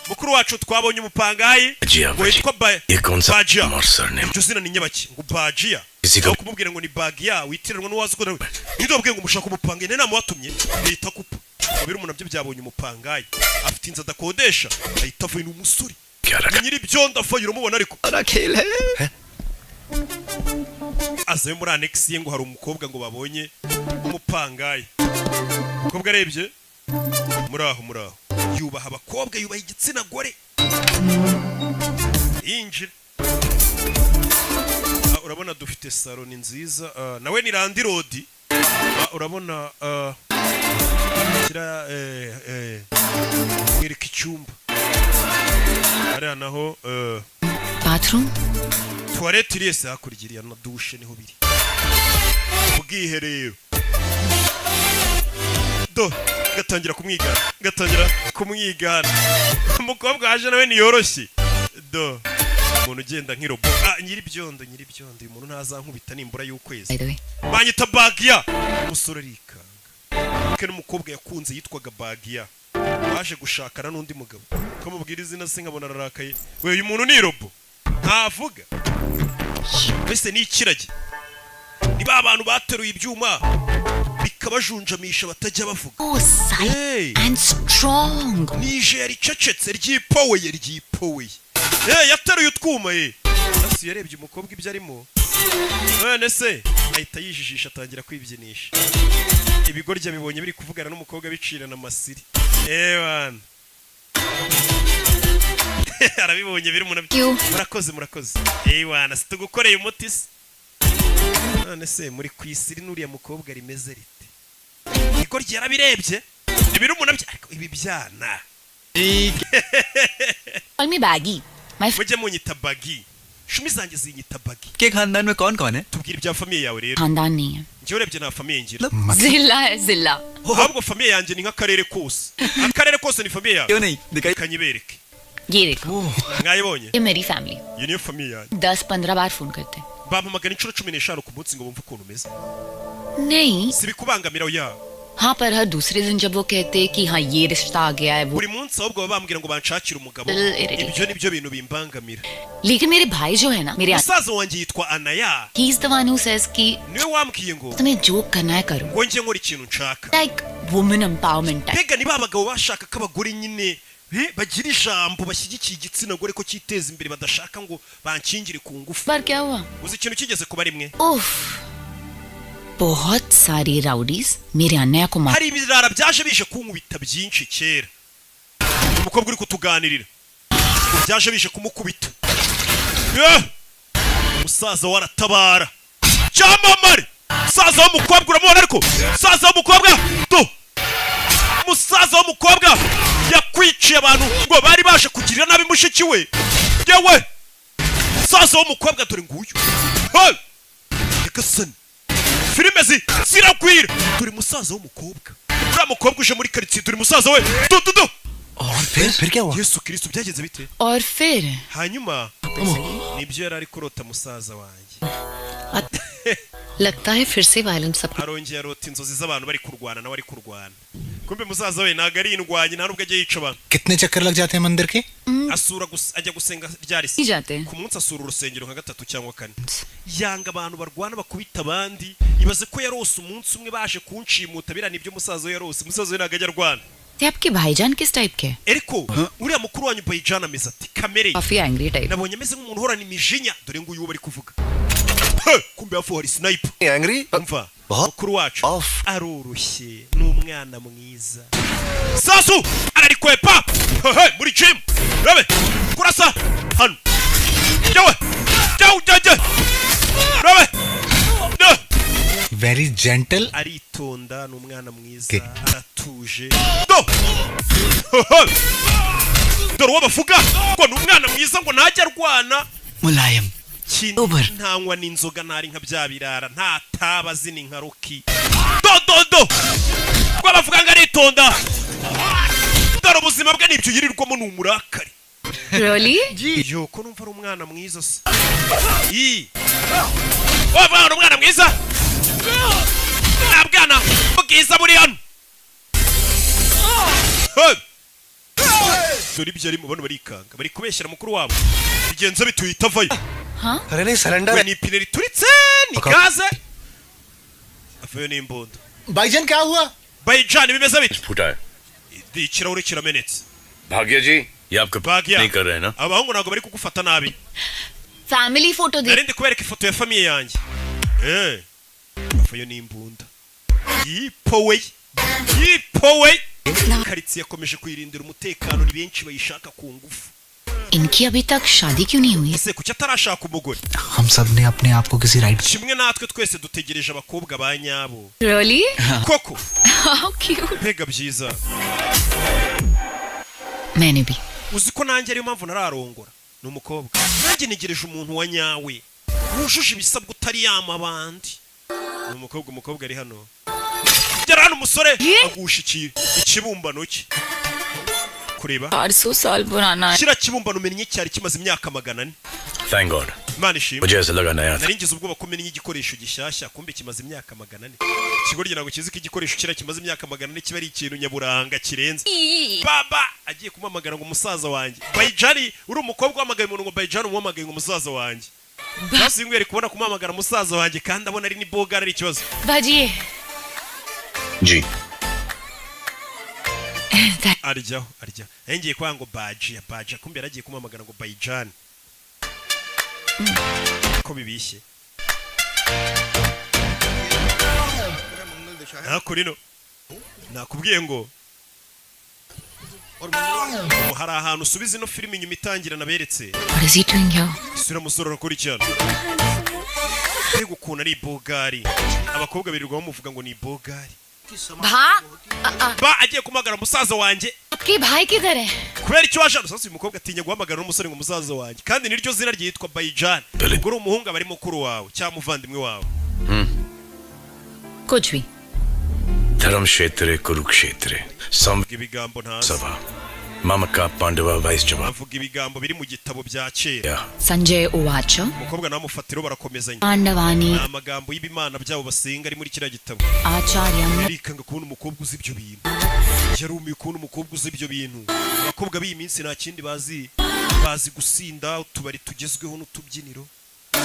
Mukuru wacu, twabonye umupangayi Bajiya, ngo witwa ये कौन सा Bajiya. और surname? Iryo zina ni nyabaki ngo Bajiya? Isi Aho kumubwira ngo ni Bagiya witiranwa n'uwazi ko ninde wabwiye ngo mushaka umupangayi, nari namubatumye, leta kupa ngo umuntu nabyo byabonye umupangayi afite inzu adakodesha, ahita avuye. Ni umusore, ni nyiri ibyondo, avuye, uramubona ariko azayo muri annex ye ngo hari umukobwa ngo babonye umupangayi. Umukobwa arebye muri aho, muri aho, yubaha abakobwa, yubaha igitsina gore, yinjira. Ah, urabona dufite salo ni nziza. Ah, nawe ni landlord. Ah, urabona, ah, kira mwereka icyumba hariya naho, Bathroom. Toilette iri yese hakurya iriya na douche niho biri, ubwiherero. Do gatangira kumwigana, gatangira kumwigana. Umukobwa waje nawe niyoroshye. Do umuntu ugenda nk'irobo. Ah, nyiribyondo, nyiribyondo, uyu muntu ntazankubita nimbura y'ukwezi? By the way. Banyita Bagiya. Umusore arikanga ke n'umukobwa yakunze yitwaga Bagiya, baje gushakana n'undi mugabo. Ko mubwira izina se nkabona ararakaye we? Uyu muntu ni robo, ntavuga mbese, ni ikiragi. Ni ba bantu bateruye ibyuma bikabajunjamisha batajya bavuga. Oh, silent and strong. Nije ricecetse, ryipoweye, ryipoweye. Eh, yateruye utwuma ye. Hasi yarebye umukobwa ibyo arimo, none se ahita yijijisha, atangira kwibyinisha. Ibigoryi bibonye biri kuvugana n'umukobwa bicirana amasiri. Ewana, arabibonye biri umuntu. You. Murakoze, murakoze. Ewana, situgukoreye umuti se? None se muri ku isiri n'uriya mukobwa rimeze rite? Igoryi yarabirebye ibiri umuntu ariko ibi byana. Call me Baggy. My Mujye munyita Bagi, shumi zanjye zinyita Bagi. के खानदान में कौन कौन है? Tubwira ibya famille yawe rero. खानदान नहीं है। Njyewe urebye nta famille ngira. जिला है, जिला। Ahubwo famille yanjye ni nk'akarere kose, akarere kose ni famille yawe. क्यों नहीं दिखाई? Kanyibereke. ये देखो। Mwayibonye? ये मेरी family. Iyi niyo famille yanjye. 10-15 बार phone करते हैं। Bampamagara inshuro 15 ku munsi ngo bumve ukuntu umeze. नहीं। Si bikubangamira? Oya. हाँ, पर हर दूसरे दिन जब वो कहते कि हाँ ये रिश्ता आ गया है वो, Buri munsi ahubwo baba bambwira ngo banshakire umugabo. Little irritated. Ibyo nibyo bintu bimbangamira. लेकिन मेरे भाई जो है ना, मेरे Musaza wanjye yitwa Anaya. He is the one who says कि Niwe wambwiye ngo तुम्हें जो करना है करो, ngo njye nkora ikintu nshaka. Like women empowerment type. Mbega ni ba bagabo bashaka ko abagore nyine bagira ijambo, bashyigikiye igitsina gore ko cyiteza imbere, badashaka ngo bankingire ku ngufu. पर क्या हुआ? Uzi ikintu kigeze kuba rimwe? उफ, बहुत सारी rowdies मेरे अन्या को मार Hari ibirara byaje bije kunkubita byinshi kera. Umukobwa uri kutuganirira ngo byaje bije kumukubita. Yeah! Musaza we aratabara, cyamamare. Musaza w'umukobwa uramubona, ariko musaza w'umukobwa do, musaza w'umukobwa yakwiciye abantu ngo bari baje kugirira nabi mushiki we. Yewe, musaza w'umukobwa dore nguyu. Hey! Nyagasani, filime ziragwira. Dore musaza w'umukobwa, uriya mukobwa uje muri karitsiye, dore musaza we, do do do. फिर क्या हुआ? Yesu Kristo, byagenze bite? और फिर Hanyuma nibyo yari ari kurota musaza wanjye. लगता है फिर से violence. Arongera arota inzozi z'abantu bari kurwana, nawe ari kurwana. Kumbe musaza we ntabwo ari indwanyi, nta nubwo ajya yica abantu. कितने चक्कर लग जाते हैं मंदिर के? Asura gusa, ajya gusenga ryari se? नहीं जाते हैं। Ku munsi asura urusengero nka gatatu cyangwa kane. Yanga abantu barwana, bakubita abandi. Ibaze ko yarose umunsi umwe baje kunshimuta. Biriya nibyo musaza we yarose. Musaza we ntabwo ajya arwana. ते आपके भाईजान किस type के हैं? Ariko uriya mukuru wanyu Bayijana ameze ati kamere ye? काफी angry type. Nabonye ameze nk'umuntu uhorana imijinya. Dore nguyu uwo bari kuvuga. He, kumbe hafi hari sniper. Angry. Umva, mukuru wacu aroroshye, ni umwana mwiza. Sasu ararikwepa. Hehe, muri gym rabe kurasa hano. Yewe, jya jya jya, rabe. No. Very gentle. Aritonda, ni umwana mwiza, aratuje. Do. Hehe. Dore uwo bavuga ngo ni umwana mwiza, ngo ntajya arwana. Mulayam. Ikindi, ntanywa n'inzoga, ntari nka bya birara, nta taba zini nka Rocky. Do do do, ngo bavuga ngo aritonda, dore ubuzima bwe nibyo yirirwamo, ni umurakari. Really? Yo, ko numva ari umwana mwiza se? I wavuga ngo ni umwana mwiza? Nta bwana bwiza buri hano. Hey! Dore ibyo arimo, bano barikanga, bari kubeshyera mukuru wabo. Bigenze bituhita avayo. हाँ, अरे नहीं, cylinder. We, ni ipine rituritse, ni gaze, avayo n'imbunda. भाईजान, क्या हुआ? Bayijani, bimeze bite? फूटा है. Ikirahure kiramenetse. भाग्य जी, ये आपका Bhagya. नहीं कर रहे हैं ना? Abahungu ntabwo bari kugufata nabi? Family photo दे. Nari ndi kubereka ifoto ya famille yanjye. Avayo n'imbunda, yipowe yipowe. Karitsiye yakomeje kuyirindira umutekano, ni benshi bayishaka ku ngufu. इनकी अभी तक शादी क्यों नहीं हुई? Ese kuki atarashaka umugore? हम सब ने अपने आप को किसी right Kimwe natwe twese dutegereje abakobwa ba nyabo. Really? Koko? How cute. Mbega byiza. मैंने भी. Uzi ko nanjye ariyo mpamvu ntararongora? Ni umukobwa, nanjye ntegereje umuntu wa nyawe wujuje ibisabwa, utari yamabandi. Ni umukobwa, umukobwa ari hano. Gera hano umusore agusha ikibumbano cye kureba. 400 साल पुराना है. Kiriya kibumbano umennye cyari kimaze imyaka 400. Thank God. Imana ishimwe. मुझे ऐसा लगा नया था. Nari ngize ubwoba ko umennye igikoresho gishyashya, kumbe kimaze imyaka 400. Ikigoryi ntabwo kizi ko igikoresho kiriya kimaze imyaka 400 kiba ari ikintu nyaburanga kirenze. Baba agiye kumuhamagara ngo umusaza wanjye Bayijani. Uri umukobwa wahamagaye umuntu ngo Bayijani, umuhamagaye ngo umusaza wanjye. Sasa uyu nguyu ari kubona kumuhamagara musaza wanjye kandi abona ari nibogara, ari ikibazo. बाजी. जी. Aryaho aryaho, nari ngiye kuvuga ngo baji ya baji, kumbe yari agiye kumuhamagara ngo Bayijani. Ko bibishye ntakurino, nakubwiye ngo ubu hari ahantu usubiza ino filime inyuma itangira naberetse. What is he doing here? Isura musore arakurikirana. Mbega ukuntu ari ibogari! Abakobwa birirwa bamuvuga ngo ni ibogari. भा Ba agiye kumuhamagara musaza wanjye. आपके भाई किधर है? Kubera icyo waje hano? Sasa uyu mukobwa atinya guhamagara n'umusore ngo musaza wanjye, kandi niryo zina ryitwa Bayijani. Ubwo uri umuhungu, aba ari mukuru wawe cyangwa umuvandimwe wawe. कुछ भी. धर्म क्षेत्र, कुरुक्षेत्र, सम Ibigambo ntazi. सभा. Mamaka Pandava vice जवाब Avuga ibigambo biri mu gitabo bya kera. Sanjay उवाच Umukobwa nawe amufatiro barakomezanya. Pandavani Ni amagambo y'ibimana byabo basenga ari muri kiriya gitabo. आचार्यम Yarikanga kubona umukobwa uzi ibyo bintu, yarumiye kubona umukobwa uzi ibyo bintu. Abakobwa b'iyi minsi nta kindi bazi, bazi gusinda, utubari tugezweho n'utubyiniro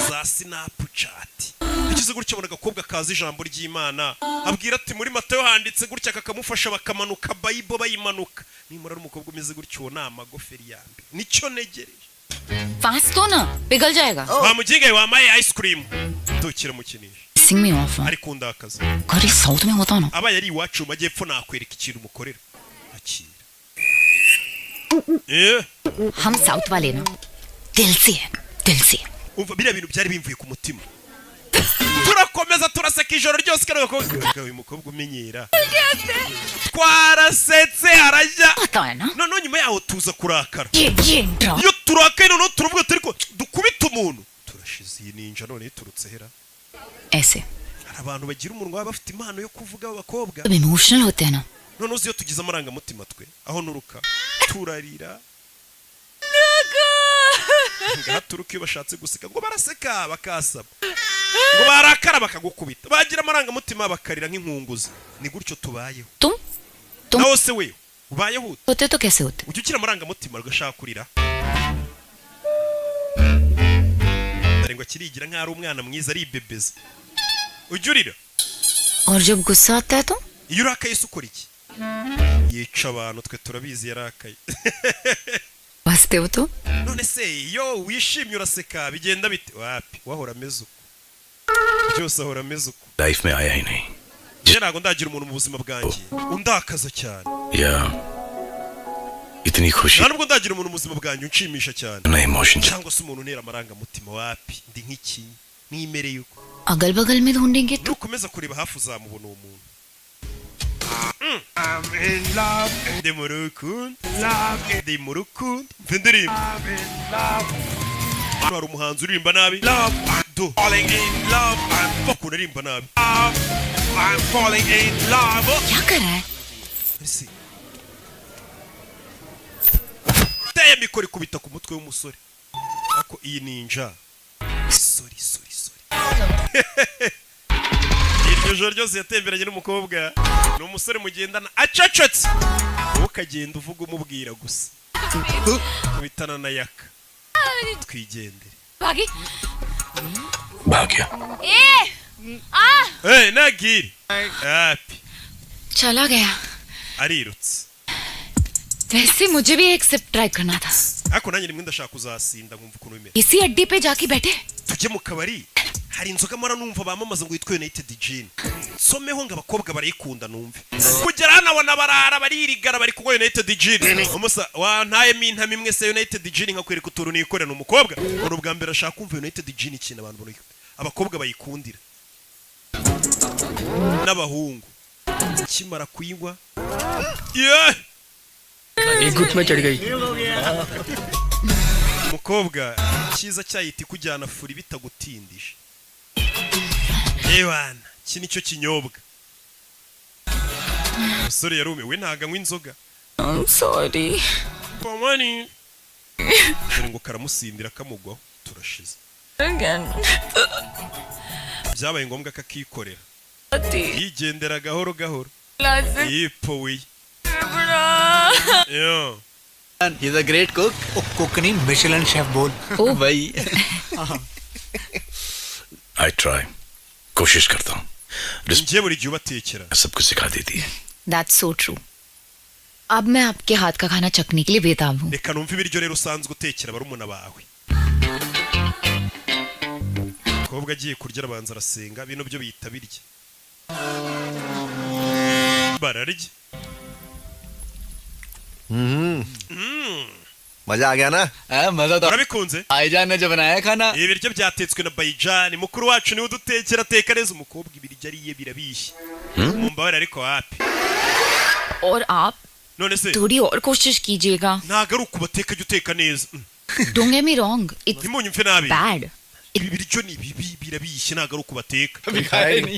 za Snapchat. Yagize gutya abona agakobwa kazi ijambo ry'Imana, abwira ati muri Matayo handitse gutya, kakamufasha bakamanuka Bible bayimanuka. Nimura ari umukobwa umeze gutyo, uwo ni amagoferi ya mbere, nicyo negereje. Fast तो ना पिघल जाएगा। Wa muginga wamaye ice cream tukira mukinisha. Sing me off. Ari kundakaza. घर ही south में होता ना। Abaye ari iwacu mu majyepfo nakwereka ikintu umukorera. Akira. Eh, हम south वाले ना दिल से है, दिल से। Umva, biriya bintu byari bimvuye ku mutima. Turakomeza turaseka ijoro ryose. Kano gakobwa, uyu mukobwa umenyera, twarasetse arajya. Noneho nyuma yaho tuza kurakara. ये ये Iyo turakaye noneho turavuga turi ko dukubita umuntu, turashize. Iyi ninja none iturutse hera. ऐसे Hari abantu bagira umunwa, baba bafite impano yo kuvuga, b'abakobwa. अब emotional होते हैं ना। Noneho uzi iyo tugize amarangamutima twe aho nuruka turarira, ngaha turuka. Iyo bashatse guseka ngo baraseka bakasaba, ngo barakara bakagukubita, bagira amarangamutima bakarira nk'inkunguzi. Ni gutyo tubayeho. तुम Nawe se we ubayeho ute? होते तो कैसे होते? Ujya ugira amarangamutima ugashaka kurira? Dore ngo akirigira nk'aho ari umwana mwiza, aribebeza. Ujya urira? और जब गुस्सा आता है तो? Iyo urakaye se ukora iki? Yica abantu, twe turabizi yarakaye. हंसते हो तो? None se iyo wishimye uraseka, bigenda bite? Wapi, wahora ameze uko byose, ahora ameze uko. Life में आया ही नहीं। Njye ntabwo ndagira umuntu mu buzima bwanjye undakaza cyane. या इतनी खुशी Nta nubwo ndagira umuntu mu buzima bwanjye unshimisha cyane ना emotion. cyangwa se umuntu untera amarangamutima. Wapi, ndi nk'iki nimereye uko. अगल बगल में ढूंढेंगे तो? Nukomeza kureba hafi uzamubona uwo muntu. Ndi mu rukundo, ndi mu rukundo. Mva indirimbo. Hano hari umuhanzi uririmba nabi. Do bakunda aririmba nabi. क्या कर रहा है? Ese teye mikoro ikubita ku mutwe w'umusore. Ariko iyi ninja, sorry, sorry, sorry. Iryo joro ryose yatemberanye n'umukobwa. Ni umusore mugendana acecetse, wowe ukagenda uvuga umubwira gusa. Kubitana na yaka, twigendere. भागी। भाग गया। ए आ Hey, nagiri api. चला गया। Arirutse. वैसे मुझे भी एक SIP try करना था। Ariko nanjye rimwe ndashaka kuzasinda nkumva ukuntu bimeze. इसी अड्डे पे जाके बैठे। Tujye mu kabari, hari inzoga mpora numva bamamaza ngo yitwa United Gin, nsomeho ngo abakobwa barayikunda. Numve kugera hano abona barara baririgara bari kunywa United Gin. Umusa wantayemo intama imwe se United Gin nkakwereka utuntu nikorera. Umukobwa ngo ubwa mbere ashaka kumva United Gin, ikintu abantu babona abakobwa bayikundira n'abahungu kimara kuyinywa, yeah! एक गुट में चढ़ गई। Umukobwa cyiza cyayita ikujyana furi bitagutindije. Ewana, iki nicyo kinyobwa. Umusore yarumiwe, ntago anywa inzoga. I'm sorry. Komani dore ngo karamusindira kamugwaho, turashize. Again. Byabaye ngombwa ko akikorera. Ati. Yigendera gahoro gahoro. Lazi. Yipowiye. Yo. He is a great cook. Cook नहीं, Michelin chef बोल भाई। I try, कोशिश करता हूँ। Njye buri gihe ubatekera. सब कुछ सिखा देती है। That's so true. अब मैं आपके हाथ का खाना चखने के लिए बेताब हूँ। Reka numve ibiryo rero usanzwe utekera barumuna bawe. Umukobwa agiye kurya arabanza arasenga. Bino byo bihita birya, bararya. हम्म, मजा आ गया ना? मजा तो Urabikunze? भाईजान ने जो बनाया खाना। Ibi biryo byatetswe na Bayijani mukuru wacu, niwe udutekera, ateka neza. Umukobwa ibiryo ariye birabishye, mumbabarire ariko wapi. और आप None se थोड़ी और कोशिश कीजिएगा। Ntabwo ari ukubateka, jya uteka neza. Don't get me wrong, it's Ntimunyumve nabi. bad. Ibi biryo ni bibi, birabishye, ntabwo ari uko bateka.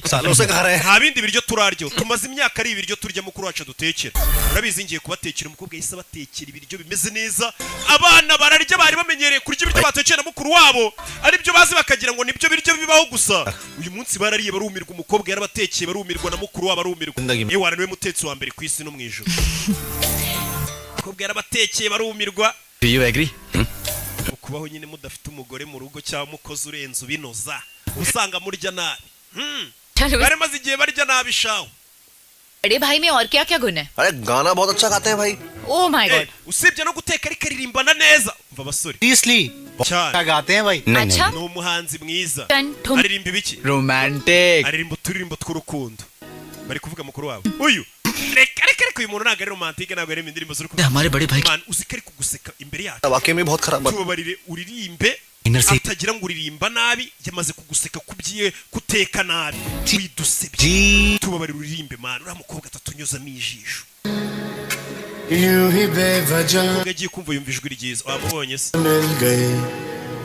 सालों से खा रहे हैं। Nta bindi biryo turaryo, tumaze imyaka ari ibiryo turya mukuru wacu dutekera. Urabizi, ngiye kubatekera. Umukobwa yahise abatekera ibiryo bimeze neza, abana bararya. Bari bamenyereye kurya ibiryo batekera na mukuru wabo, aribyo bazi, bakagira ngo nibyo biryo bibaho gusa. Uyu munsi barariye barumirwa. Umukobwa yarabatekeye barumirwa, na mukuru wabo arumirwa. Ewana, niwe mutetsi wa mbere ku isi no mu ijuru. Umukobwa yarabatekeye barumirwa. Do you agree? Kubaho nyine mudafite umugore mu rugo cyangwa umukozi urenze ubinoza, usanga murya nabi. Bari maze igihe barya nabi shawe. बड़े भाई में और क्या क्या गुण है? अरे, गाना बहुत अच्छा गाते हैं भाई। Oh my God. Usibye no guteka, ariko aririmbana neza. Umva basore. Seriously? Cyane. क्या गाते हैं भाई? अच्छा। Ni umuhanzi mwiza. Ton- Aririmba ibiki? Romantic. Aririmba uturirimbo tw'urukundo. Bari kuvuga mukuru wabo uyu. Reka reka reka, uyu muntu ntabwo ari romantique, ntabwo aririmba indirimbo z'urukundo. हमारे बड़े भाई Man, uzi ko ari kuguseka imbere yacu. वाकई में बहुत खराब बात। Tubabarire uririmbe, Inner atagira ngo uririmba nabi. Yamaze kuguseka kubyiye kuteka nabi, widusebye. Tubabarire uririmbe, man, uriya mukobwa atatunyuzamo ijisho. Umukobwa agiye kumva yumva ijwi ryiza. Wamubonye se? मिल गए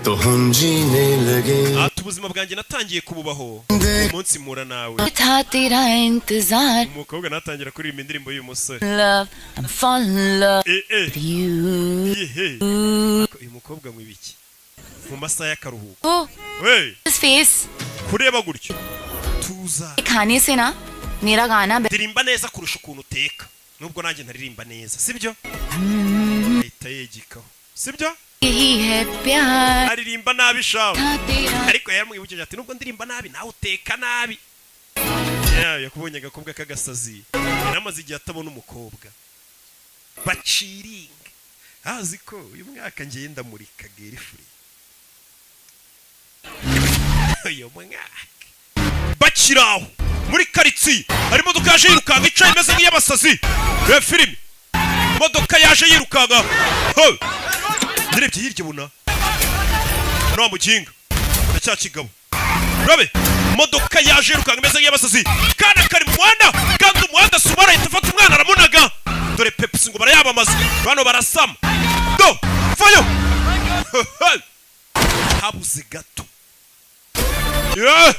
तो हम जीने लगे। Ati ubuzima bwanjye natangiye kububaho umunsi mpura nawe. था तेरा इंतजार। Umukobwa natangira kuririmba indirimbo y'uyu musore. Love, I'm fall in love Eh, eh. with you. Yehe. Uyu mukobwa mu ibiki mu masaha y'akaruhuko? Oh, we his face. Kureba gutyo, tuza. खाने से ना मेरा गाना Ndirimba neza kurusha ukuntu uteka, nubwo nanjye ntaririmba neza, sibyo? Ahita yegikaho, sibyo? यही है प्यार। Aririmba nabi shawe. था तेरा Ariko yaramwibukije ati nubwo ndirimba nabi, nawe uteka nabi. Yeah, yakubonye agakobwa k'agasazi. Yari amaze igihe atabona umukobwa baciringa, azi ko uyu mwaka ngiye ndamurika girlfriend uyu mwaka. Bakiri aho muri karitsiye, hari imodoka yaje yirukanka, icaye imeze nk'iy'abasazi. Reba filime, imodoka yaje yirukanka. Ho! Yarebye hirya ubona wa muginga na cya kigabo. Rabe, imodoka yaje yirukanka imeze nk'iy'abasazi. Kana kari mu muhanda, kandi umuhanda sumara, ahita afata umwana aramunaga. Dore Pepsi ngo barayamamaza bano, barasama. Do vayo, habuze gato. Yeah!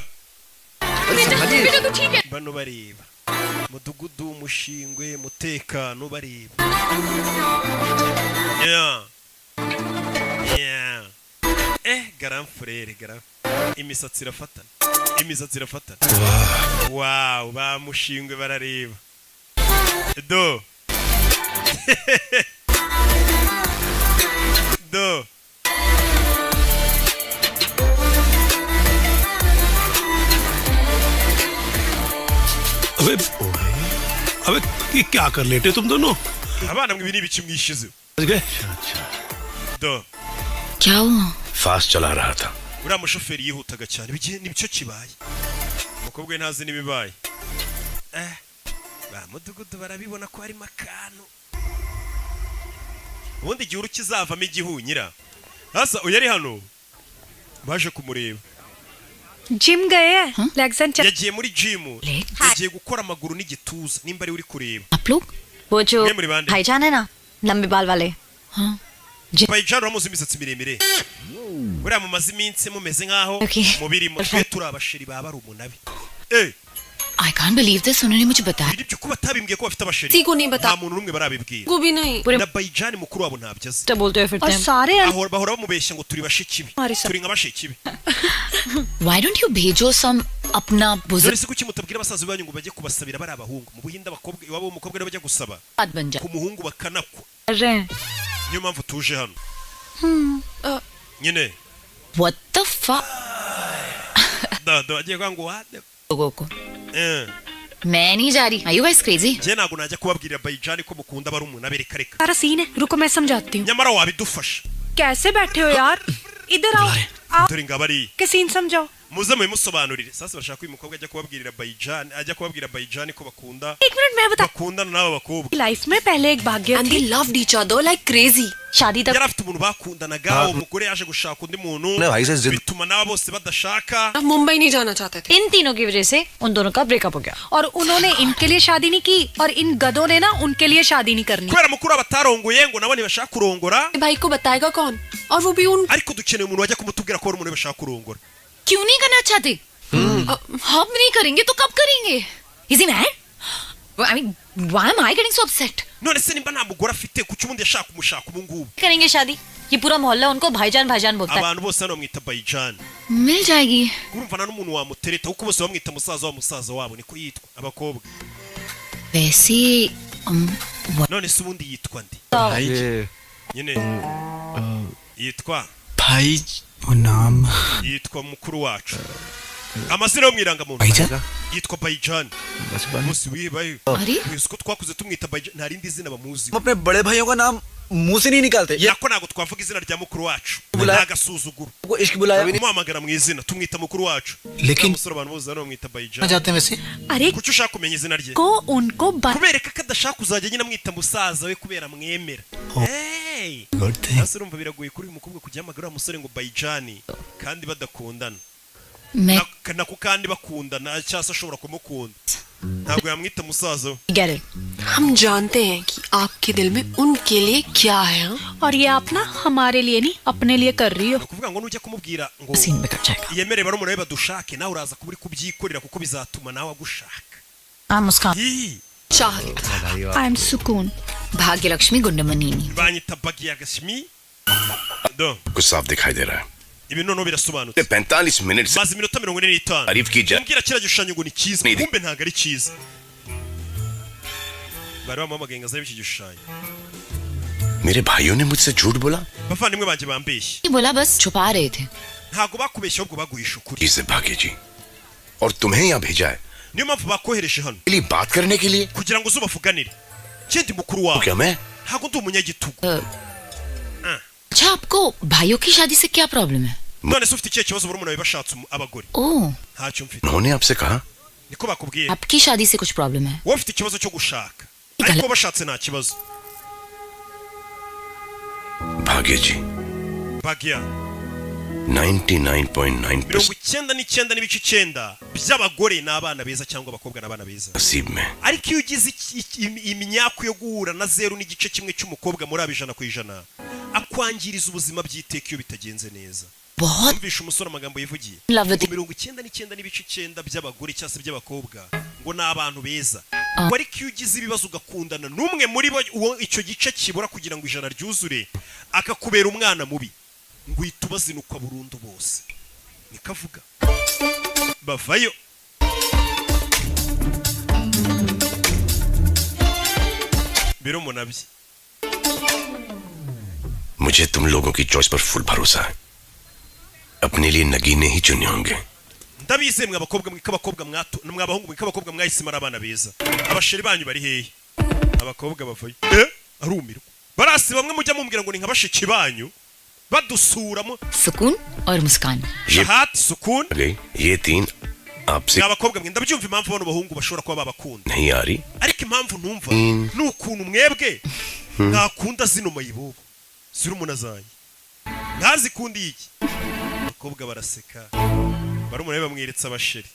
बेटा तू ठीक है? Bano bareba mudugudu umushingwe mutekano, bareba. Yeah. Eh, grand frère, grand, imisatsi irafatana, imisatsi irafatana. Wow, bamushingwe barareba. Do do अबे अबे, ये क्या कर लेटे तुम दोनों? Abana mwe, ibi ni ibiki mwishize? गए। Do. क्या हुआ? Fast चला रहा था। Uriya mushoferi yihutaga cyane. Bigiye nicyo kibaye. Umukobwa we ntazi n'ibibaye. Eh, ba mudugudu barabibona ko harimo akantu. Ubundi igihuru kizavamo igihunyira. Hasa uyu ari hano, baje kumureba. Gym गए हैं, legs and Yagiye muri gym, yagiye gukora amaguru n'igituza, nimba ari uri kureba. आप लोग वो जो Mwe muri bande? भाईजान है ना, लंबे बाल वाले। Bayijana, uramuzi, imisatsi miremire, buriya mumaze iminsi mumeze nk'aho Okay. mubirimo. Twe turi abasheri ba barumuna be. Eh. I can't believe this. उन्होंने मुझे बताया। Ibyo kuba batabimbwiye ko bafite abasheri? किसी को नहीं बता Nta muntu n'umwe barabibwira. को भी नहीं। Na Bayijani mukuru wabo ntabyo azi. बोलते हो फिर और सारे Ahora bahora bamubeshya ngo turi bashiki be, turi nka bashiki be. Why don't you भेजो some अपना Dore se kuki mutabwira abasaza banyu ngo bajye kubasabira bari abahungu? Mu Buhinde abakobwa iwabo w'umukobwa nibo bajya gusaba बुजुर्ग बन जा। ku muhungu, bakanakwa. कर रहे हैं। Niyo mpamvu tuje hano nyine. What the fuck? Da da, agiye kuvuga ngo what? लोगों को Eh. मैं नहीं जा रही। Are you guys crazy? Njye ntabwo najya kubabwirira Bayijani ko mukunda barumuna be, reka reka. सारा सीन है, रुको मैं समझाती हूँ। Nyamara wabidufasha. कैसे बैठे हो यार, इधर आओ आओ Dore ngabo ariya. के सीन समझाओ। Muze mubimusobanurire. Sasa bashaka ko uyu mukobwa ajya kubabwirira Bayijani, ajya kubabwira Bayijani ko bakunda, एक मिनट, मैं बता bakundana n'aba bakobwa. Life में पहले एक भाग्य And they loved each other like crazy. शादी तक Yari afite umuntu bakundanaga, uwo mugore yaje gushaka undi muntu, Ne, भाई से जिद- bituma n'aba bose badashaka. अब मुंबई नहीं जाना चाहते थे। इन तीनों की वजह से उन दोनों का ब्रेकअप हो गया और उन्होंने इनके लिए शादी नहीं की और इन गधों ने ना उनके लिए शादी नहीं करनी। Kubera mukuru wabo atarongoye, ngo nabo ntibashaka kurongora. भाई को बताएगा कौन? और वो भी उन Ariko dukeneye umuntu wajya kumutubwira ko ari umuntu bashaka kurongora. क्यों नहीं करना चाहते? हम नहीं करेंगे तो कब करेंगे? Is he mad? I mean, why am I getting so upset? None se nimba nta mugore afite, kuki ubundi yashaka kumushaka ubu ngubu? करेंगे शादी? ये पूरा मोहल्ला उनको भाईजान भाईजान बोलता है। Abantu bose hano bamwita Bayijani. मिल जाएगी। Urumva nta n'umuntu wamutereta kuko bose bamwita musaza wa musaza wabo, niko yitwa abakobwa. वैसे None se ubundi yitwa nde nyine? Yitwa भाई नाम yitwa mukuru wacu, amazina yo mu irangamuntu. Bayijani? Yitwa Bayijani. Bose wibaye Ari? uzi ko twakuze tumwita Bayijani, nta rindi zina bamuzi. हम अपने बड़े भाइयों का नाम मुंह से नहीं निकालते ये Nako ntabwo twavuga izina rya mukuru wacu, Bula- ni agasuzuguro को इश्क बुलाया। Kumuhamagara mu izina, tumwita mukuru wacu. Lekin- Uriya musore abantu bose hano bamwita Bayijani. जाते हैं वैसे। अरे Kuki ushaka kumenya izina rye? को उनको Kubereka ko adashaka kuzajya nyine amwita musaza we kubera mwemera. Hey! Good thing. Hasi urumva biragoye kuri uyu mukobwa kujya ahamagara uriya musore ngo Bayijani kandi badakundana. मैं Nako kandi bakundana, cyangwa se ashobora kumukunda, ntabwo yamwita musaza we. Get it. हम जानते हैं कि आपके दिल में उनके लिए क्या है, हाँ? और ये आप ना हमारे लिए नहीं, अपने लिए कर रही हो। Ni ukuvuga ngo nujya kumubwira ngo Scene बिगड़ जाएगा। Yemere barumuna be badushake, nawe uraza kuba uri kubyikorera kuko bizatuma nawe agushaka. I'm Muskan. Ii, चाहत। I am सुकून। Bhagya Lakshmi Gundamaneni. Banyita Bagiyagashmi do. कुछ साफ दिखाई दे रहा है। Ibi noneho birasobanutse. 45 minute से Maze iminota 45 तारीफ की जा umbwira kiriya gishushanyo ngo ni cyiza, Ni- kumbe ntabwo ari cyiza. Bari bamuhamagaye ngo azane iki gishushanyo. मेरे भाइयों ने मुझसे झूठ बोला। Bavandimwe banjye bambeshye. नहीं बोला, बस छुपा रहे थे। Ntabwo bakubeshye, ahubwo baguhisha ukuri. जी से भाग्य जी और तुम्हें यहाँ भेजा है Niyo mpamvu bakohereje hano, के लिए बात करने के लिए। Kugira ngo uze ubavuganire kindi mukuru तो wawe. क्या मैं Ntabwo ndi umunyagitugu. अच्छा, आपको भाइयों की शादी से क्या प्रॉब्लम है? None se ufite ikihe kibazo barumuna bawe bashatse abagore? ओह। Ntacyo mfite. उन्होंने आपसे कहा? Niko bakubwiye? आपकी शादी से कुछ प्रॉब्लम है? Wowe ufite ikibazo cyo gushaka, ariko bashatse nta kibazo. भाग्य जी, Bagiya, 99.9 99.9% by'abagore ni abana beza, cyangwa abakobwa ni abana beza. नसीब में Ariko iyo ugize imyaku yo guhura na 0.1 cy'umukobwa muri abo 100%, akwangiriza ubuzima by'iteka iyo bitagenze neza. बहुत Yumvisha umusore amagambo yivugiye Love ngo 99.9 by'abagore cyangwa se by'abakobwa ngo ni abantu beza, ngo ariko iyo ugize ibibazo ugakundana n'umwe muri bo, uwo icyo gice kibura kugira ngo ijana ryuzure, akakubera umwana mubi, ngo uhita ubazinukwa burundu bose. Niko avuga. Bavayo. Birumuna bye. मुझे तुम लोगों की चॉइस पर फुल भरोसा है। अपने लिए नगीने ही चुने होंगे। Ndabizeye mwe abakobwa mwe ko abakobwa mwato mwe abahungu mwe ko abakobwa mwahisemo ari abana beza. Abasheri banyu bari hehe? Abakobwa bavayo. Eh, arumirwa. Barasi bamwe mujya mumbwira ngo ni nka bashiki banyu badusuramo. सुकून और मुस्कान। ये Shahat, Sukun. गई ये तीन आपसे Mwa abakobwa mwe, ndabyumva impamvu bano bahungu bashobora kuba babakunda, नहीं आ रही। Ariko impamvu ntumva ni ukuntu mwebwe mwakunda zino mayibobo zirumuna zanjye ntazikundiye iki. Abakobwa baraseka, barumuna be bamweretse abasheri.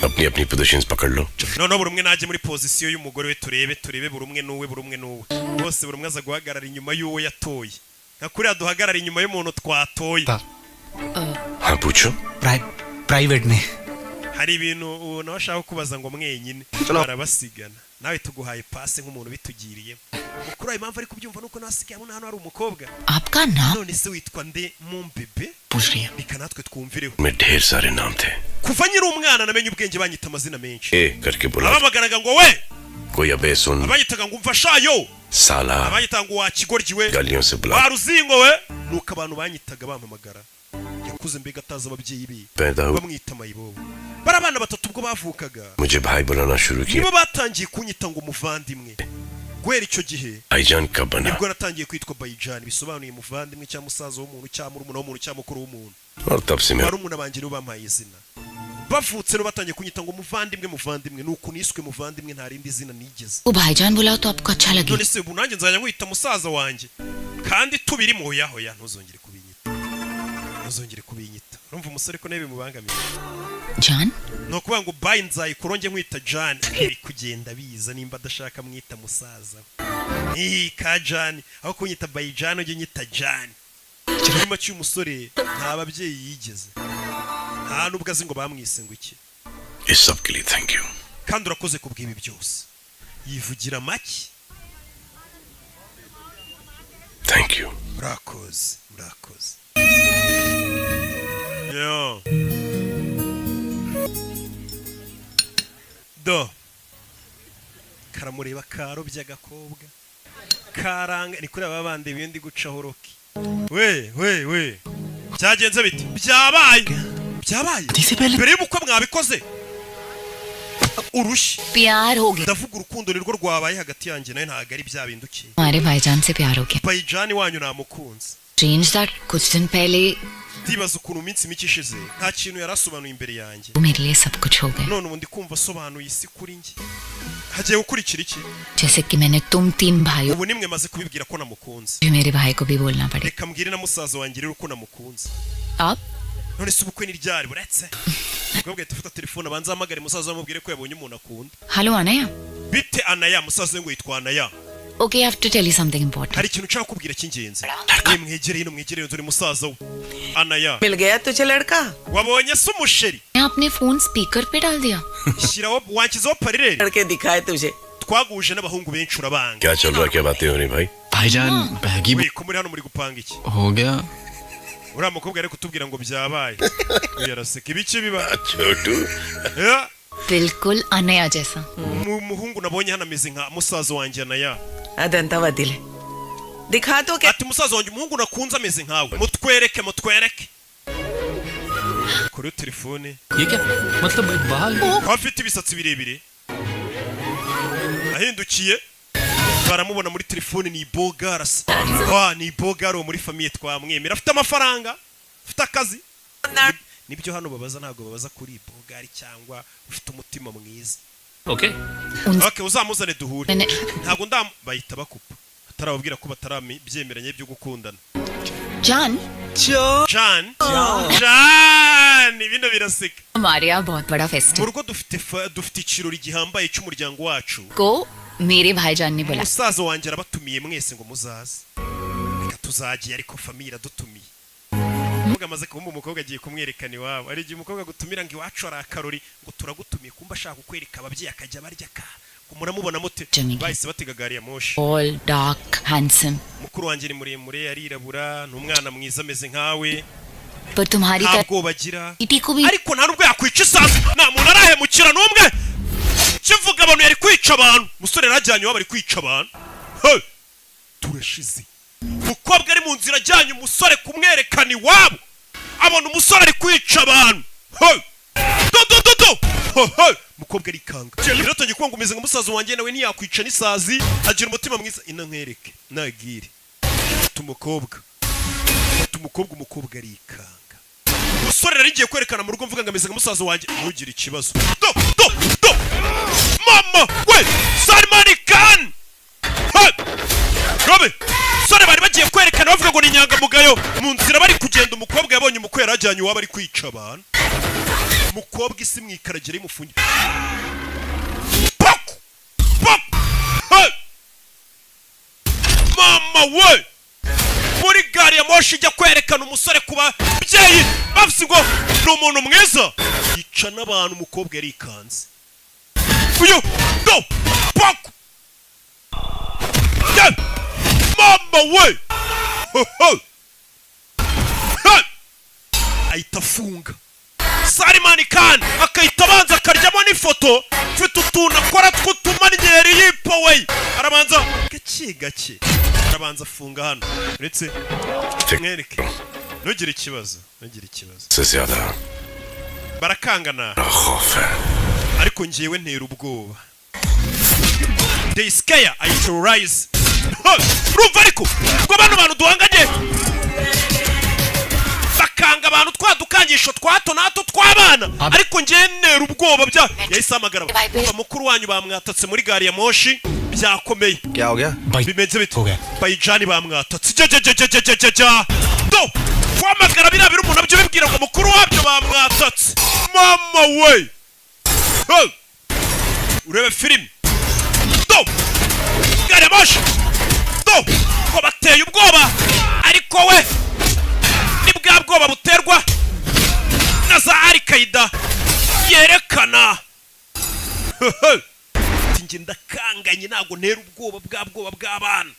अपनी अपनी पोजीशंस पकड़ लो। Noneho buri umwe najye muri pozisiyo y'umugore we, turebe turebe buri umwe n'uwe, buri umwe n'uwe, bose buri umwe aza guhagarara inyuma y'uwo yatoye, nka kuriya duhagarara inyuma y'umuntu twatoye. हाँ पूछो। Private में। Hari ibintu ubu nawe ashaka kubaza ngo mwenyine barabasigana, nawe tuguhaye pasi nk'umuntu bitugiriye mukuru wawe. Impamvu ari kubyumva nuko nawe asigaye abona hano hari umukobwa. आपका नाम? None se witwa nde mumbebe? पूछ रही है। Reka natwe twumvireho. में ढेर सारे नाम थे। Kuva nkiri umwana namenye ubwenge banyita amazina menshi. ए करके बुला Abamaganaga ngo we, कोई अबे सुन abanyitaga ngo umva shayo, साला abanyitaga ngo wakigoryi we, गालियों से बुला wa ruzingo we, nuko abantu banyitaga bampamagara. Yakuze mbega atazi ababyeyi be, पैदा हुआ bamwita mayibobo. Bari abana batatu ubwo bavukaga, मुझे भाई बुलाना शुरू किया। Nibo batangiye kunyita ngo muvandimwe. Guhera icyo gihe भाईजान कब बना? nibwo natangiye kwitwa Bayijani, bisobanuye muvandimwe cyangwa musaza w'umuntu cyangwa murumuna w'umuntu cyangwa mukuru w'umuntu. और तब से मैं Barumuna banjye nibo bampaye izina. Bavutse rero batangiye kunyita ngo muvandimwe, muvandimwe, nuko niswe muvandimwe, nta rindi zina nigeze. वो भाईजान बुलाओ तो आपको अच्छा लगे। None se ubu nanjye nzajya nkwita musaza wanjye kandi tubirimo? Hoya hoya, ntuzongere kubinyita, ntuzongere kubinyita. Urumva umusore ko nawe bimubangamiye. जान। Ni ukuvuga ngo bayi nzayikuronge nkwita Jani, biri kugenda biza nimba adashaka mwita musaza we. Ih, ka Jani, aho kunyita Bayijani ujye unyita Jani. Muri make uyu musore nta babyeyi yigeze, nta nubwo azi ngo bamwise ngo iki. इस सब के लिए thank you. Kandi urakoze kubw'ibi byose. Yivugira make. Thank you. Murakoze, murakoze. Yo do karamureba, karobye agakobwa karanga ni kuri aba bandi ibindi gucaho. Roki we we we, byagenze bite? Byabaye, byabaye mbere y'ubukwe mwabikoze urushyi. प्यार हो गया। Ndavuga urukundo nirwo rwabaye hagati yanjye nawe, ntabwo ari bya bindukiye. हमारे भाईजान से प्यार हो गया। Bayijani wanyu namukunze. Strange that कुछ दिन पहले Ndibaza ukuntu mu minsi mike ishize nta kintu yari asobanuye imbere yanjye. वो मेरे लिए सब कुछ हो गए। None ubu ndi kumva asobanuye isi kuri njye. Hagiye gukurikira iki? जैसे कि मैंने तुम तीन भाइयों Ubu nimwe maze kubibwira ko namukunze. भी मेरे भाई को भी बोलना पड़ेगा। Reka mbwire na musaza wanjye rero ko namukunze. आप None se ubukwe ni ryari? Buretse umukobwa ahita afata telefone, abanza ahamagare musaza we, amubwire ko yabonye umuntu akunda. Hello Anaya. Bite Anaya? Musaza we ngo yitwa Anaya. Okay, I have to tell you something important. Hari ikintu nshaka kubwira cy'ingenzi. Nimwegereye ino, mwegereye, dore musaza we Anaya. मिल गया तुझे लड़का? Wabonye se umusheri? आपने phone speaker पे डाल दिया। Shyiraho, wanshyizeho haut-parleur. लड़के दिखाए तुझे? Twaguje n'abahungu benshi urabanga. क्या चल रहा है? क्या बातें हो रही भाई? भाईजान बहगी We, ko muri hano muri gupanga iki? हो गया। Uriya mukobwa ari kutubwira ngo byabaye, uyu araseka ibiki biba. छोटू। Yeah. बिल्कुल अनया जैसा। Umuhungu nabonye hano ameze nka musaza wanjye Anaya. अदंता दिले दिखा तो क्या? Ati musaza wanjye, umuhungu nakunze ameze nkawe, mutwereke, mutwereke kuri telefone. ये क्या मतलब बाल Ko afite ibisatsi birebire, ahindukiye baramubona muri telefone, ni bogarasa wa ni bogaro wo muri famille twamwemera, afite amafaranga, afite akazi. Nibyo hano babaza, ntabwo babaza kuri bogari cyangwa ufite umutima mwiza. Okay. Okay, uzamuzane duhure. Ntabwo ndam bahita bakupa atarababwira ko batarabyemeranye byo gukundana. जान। Jan, Jan, ibino biraseka. हमारे यहाँ बहुत बड़ा Mu festival rugo dufite dufite ikirori gihambaye cy'umuryango wacu. को मेरे भाईजान ने बुलाया। Umusaza wanjye arabatumiye mwese ngo muzaze. Reka tuzagiye, ariko famille iradutumiye. Umukobwa amaze kubumba, umukobwa agiye kumwerekana iwabo. Hari igihe umukobwa agutumira ngo iwacu hari akarori, ngo turagutumiye, kumba ashaka kukwereka ababyeyi akajya barya ka ngo muramubona mute. Bahise batega gari ya moshi. All dark handsome. Mukuru wanjye ni muremure, arirabura, ni umwana mwiza, ameze nkawe. पर तुम्हारी Nta तरह bwoba agira. इटी को भी Ariko nta nubwo yakwica isazi, nta muntu arahemukira n'umwe. Kivuga abantu yari kwica abantu. Umusore yarajyanye iwabo ari kwica abantu. Hey! Turashize. Umukobwa ari mu nzira ajyanye umusore kumwerekana iwabo, abona umusore ari kwica abantu. Hey! Do do do do. Hey, hey! Umukobwa arikanga rero, atangiye kuvuga ngo umeze nka musaza wanjye, nawe ntiyakwica n'isazi, agira umutima mwiza. Ino nkwereke nagire. Fata umukobwa, fata umukobwa. Umukobwa arikanga. Umusore rero igiye kwerekana mu rugo, mvuga ngo ameze nka musaza wanjye, ntugire ikibazo. Do do do, mama we, Salman Khan. Hey! Robe sore bari bagiye kwerekana bavuga ngo ni inyangamugayo. Mu nzira bari kugenda, umukobwa yabonye umukwe yarajyanye iwabo ari kwica abantu. Umukobwa isi mwikaragira imufungiye. Paku paku. Hey! Mama we, muri gari ya moshi ijya kwerekana umusore ku babyeyi, bavuze ngo ni umuntu mwiza, yica n'abantu. Umukobwa yarikanze uyu. Do paku. Yeah! Mama we. Ho, ho. Ha! Ahita afunga Salimani Khan, akahita abanza akaryamo n'ifoto. Mfite utuntu akora tw'utumanyeri yipoweye, arabanza gake gake, arabanza afunga hano. Uretse mwereke, ntugire ikibazo, ntugire ikibazo. से ज्यादा Barakangana. खौफ है। Ariko njyewe ntera ubwoba. They scare, I terrorize. Urumva ariko ubwo bano bantu duhanganye bakanga abantu twa dukangisho twa hato na hato tw'abana, ariko njyewe ntera ubwoba. Bya yahise ahamagara umva mukuru wanyu bamwatatse muri gari ya moshi, byakomeye. क्या हो गया? Bimeze bite? Bayijani bamwatatse. Jya jya jya jya jya jya jya do. Guhamagara biriya biri umuntu nabyo bibwira ngo mukuru wabyo bamwatatse. Mama we! Hey! Urebe filime do, gari ya moshi do, ngo bateye ubwoba, ariko we ni bwa bwoba buterwa na za Al-Qaida yerekana. Ati njye ndakanganye, ntabwo ntera ubwoba bwa bwoba bw'abana.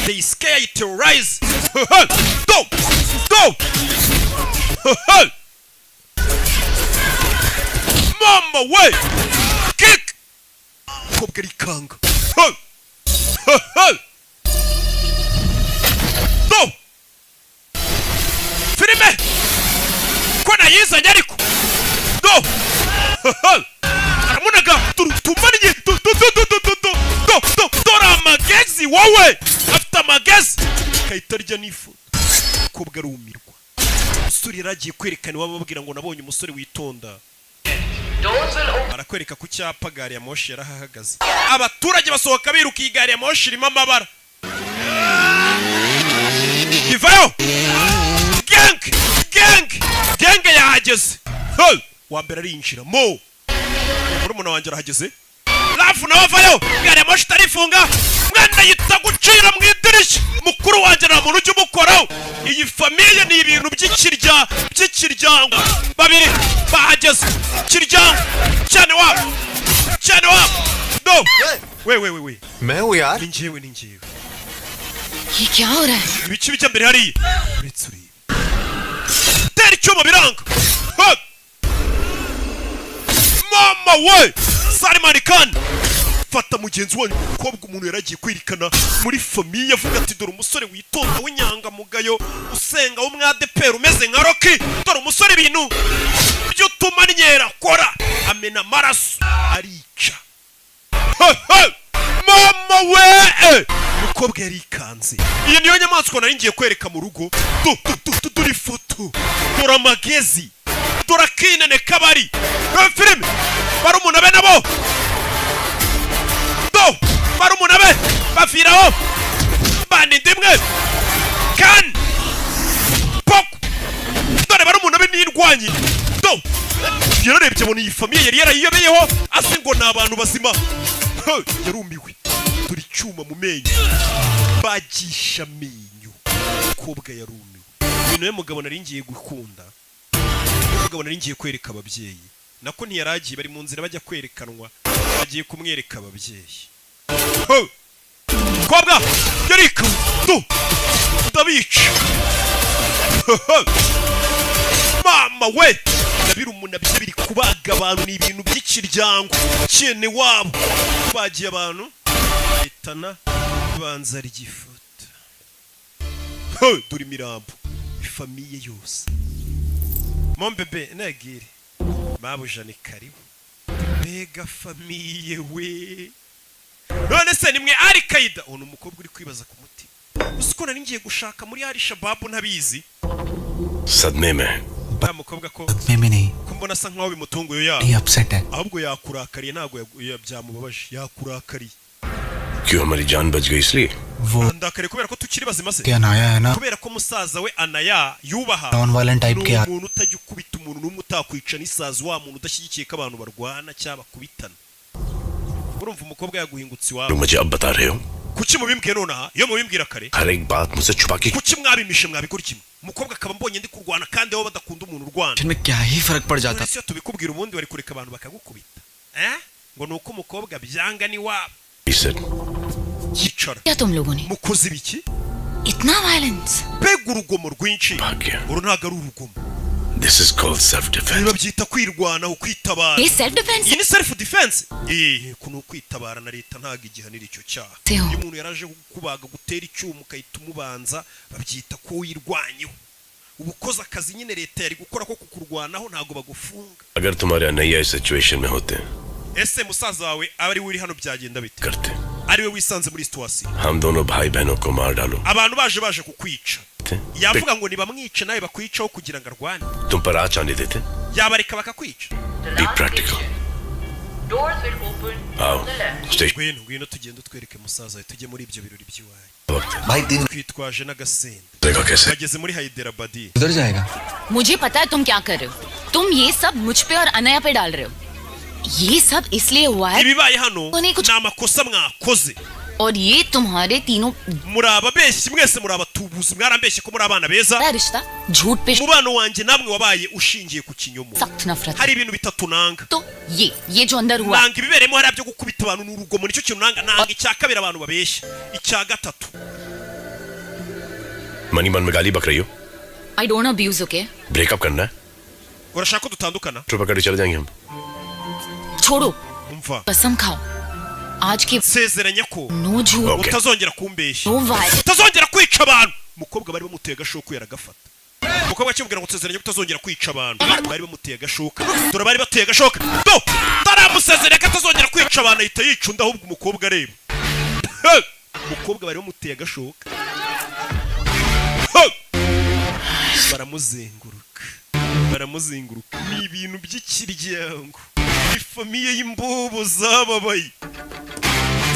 They scare, terrorize. Do do, mama we, kick kobwa arikanga. Do filime ko nayizanye, ariko do aramunaga tumariye do do do do do do do do do. Dore amagezi, wowe afite amagezi kahita arya n'ifoto. Kobwa arumirwa. Umusore yari agiye kwerekana iwabo, bababwira ngo nabonye umusore witonda. Barakwereka ku cyapa, gari ya moshi yarahahagaze, abaturage basohoka biruka. Iyi gari ya moshi irimo amabara ivayo. Gang gang gang yahageze. Hey! Wa mbere arinjira mo, murumuna wanjye arahageze, rafu nawe avayo. Gari ya moshi itarifunga, mwana yita gucira mu idirishya. Mukuru wanjye nta muntu ujya umukoraho. Iyi famille ni ibintu by'ikirya by'ikiryango. Babiri bahageze, kiryango cyane wabo, cyane wabo do. We we we we, मैं हूँ यार. Ni njyewe, ni njyewe. ये क्या हो रहा है? Ibiki bijya mbere hariya? Uretse urebe, tera icyuma biranga. Ha! Mama we, Salman Khan fata mugenzi wanyu umukobwa. Umuntu yaragiye kwirikana muri famille, avuga ati dore umusore witonda w'inyangamugayo, usenga, w'umwadeperi, umeze nka Rocky. Dore umusore, ibintu by'utumanyera akora, amena amaraso, arica. He, he! Mama we, umukobwa yarikanze. Iyi niyo nyamaswa nari ngiye kwereka mu rugo. Du du du du, dore ifoto, dore amagezi, dore akinene kabari. Reba filime, barumuna be nabo do, barumuna be baviraho baninda imwe kan poko. Dore barumuna be n'indwanyi do. Yararebye abona iyi famille yari yarayiyobeyeho, ase ngo ni abantu bazima. He, yarumiwe. Dore icyuma mu menyo, bagisha amenyo. Umukobwa yarumiwe. Uyu niwe mugabo nari ngiye gukunda, niwe mugabo nari ngiye kwereka ababyeyi. Nako ntiyaragiye, bari mu nzira bajya kwerekanwa, bagiye kumwereka ababyeyi. He! Kobwa yarika tu, ndabica. Mama we, ndabirumuna bye biri kubaga abantu, ni ibintu by'ikiryango cyene wabo bagiye abantu bitana banza ry'ifoto. He, dore imirambo, ifamille yose. Mon bébé, nagire mabuja, ni karibu. Mbega famille we! None se nimwe Al Qaida? Uwo ni umukobwa uri kwibaza ku mutima, uzi ko nari ngiye gushaka muri Al Shababu ntabizi? सदमे में है। Uriya mukobwa ko में नहीं. Ko mbona asa nkaho bimutunguye ya? ये upset है. Ahubwo yakurakariye, ntabwo byamubabaje, yakurakariye. क्यों, हमारी जान बच गई इसलिए? वो Ndakariye kubera ko tukiri bazima se? क्या अनाया है ना, Kubera ko musaza we Anaya yubaha non violent type ni के. Umuntu utajya ukubita umuntu n'umwe, utakwica n'isazi, wa muntu udashyigikiye ko abantu barwana cyangwa bakubitana. Urumva umukobwa yaguhingutse iwabo. तुम मुझे अब बता रहे हो? Kuki mubimbwiye nonaha iyo mubimbwira kare? हर एक बात मुझसे छुपा के Kuki mwabimishe, mwabikora kimwe? Umukobwa akaba mbonye ndi kurwana kandi bo badakunda umuntu urwana. में क्या ही फर्क पड़ जाता? None se iyo tubikubwira ubundi wari kureka abantu bakagukubita, eh? Ngo ni uko umukobwa byanga n'iwabo. Sir. Yicara. क्या तुम लोगों ने Mukoze ibiki? इतना violence? Mbega urugomo rwinshi! Uru ntabwo ari urugomo. This is called self defense. Ibi babyita kwirwanaho, kwitabara. ये self defence? Iyi ni self defense. Ku ni ukwitabara, na leta ntabwo igihanira icyo cyaha. Theo. Iyo umuntu yaraje kukubaga, gutera icyuma, ukahita umubanza, babyita ko wirwanyeho, uba ukoze akazi nyine leta yari gukora ko kukurwanaho, ntabwo bagufunga. अगर तुम्हारे अनैया इस situation में होते Ese musaza wawe aba ari we uri hano, byagenda bite? करते? Ari we wisanze muri situation, हम दोनों भाई बहनों को मार डालो abantu baje kukwica, yavuga ngo nibamwice nawe bakwicaho kugira ngo arwane? तुम पर आँच आने देते? Yabareka bakakwica? Be practical. Doors will open आओ on the left. Station Ngwino, ngwino, tugende utwereke musaza wawe, tujye muri ibyo birori by'iwanyu. भाई तीन Twitwaje n'agasenda. देखा कैसे Bageze muri Hyderabad. उधर जाएगा। मुझे पता है तुम क्या कर रहे हो। तुम ये सब मुझ पे और अनया पे डाल रहे हो। ये सब इसलिए हुआ है Ibibaye hano ni amakosa mwakoze. और ये तुम्हारे तीनों Muri ababeshyi mwese, muri abatubuzi, mwarambeshye ko muri abana beza. रिश्ता झूठ पे Umubano wanjye namwe wabaye ushingiye ku kinyomo. सख्त नफरत है। Hari ibintu bitatu nanga. तो ये जो अंदर हुआ Nanga ibibereyemo hariya byo gukubita abantu n'urugomo, nicyo kintu nanga. Nanga icya kabiri abantu babeshya. Icya gatatu, money मन में गाली बक रही हो। I don't abuse, okay? Breakup करना है? Urashaka ko dutandukana? तो पकड़ के चले जाएंगे हम। छोड़ो। Umva, कसम खाओ आज के nsezeranya ko no झूठ, utazongera kumbeshya, no violence. utazongera kwica abantu. Umukobwa bari bamuteye agashoka yaragafata. Umukobwa akimubwira ngo nsezeranya ko utazongera kwica abantu, bari bamuteye agashoka. Dore bari bateye agashoka, do taramusezeranya ko atazongera kwica abantu, ahita yica undi. Ahubwo umukobwa areba. Hey! Umukobwa bari bamuteye agashoka. Hey! Baramuzenguruka, baramuzenguruka. Ni ibintu by'ikiryango, ni famille y'imbobo zababaye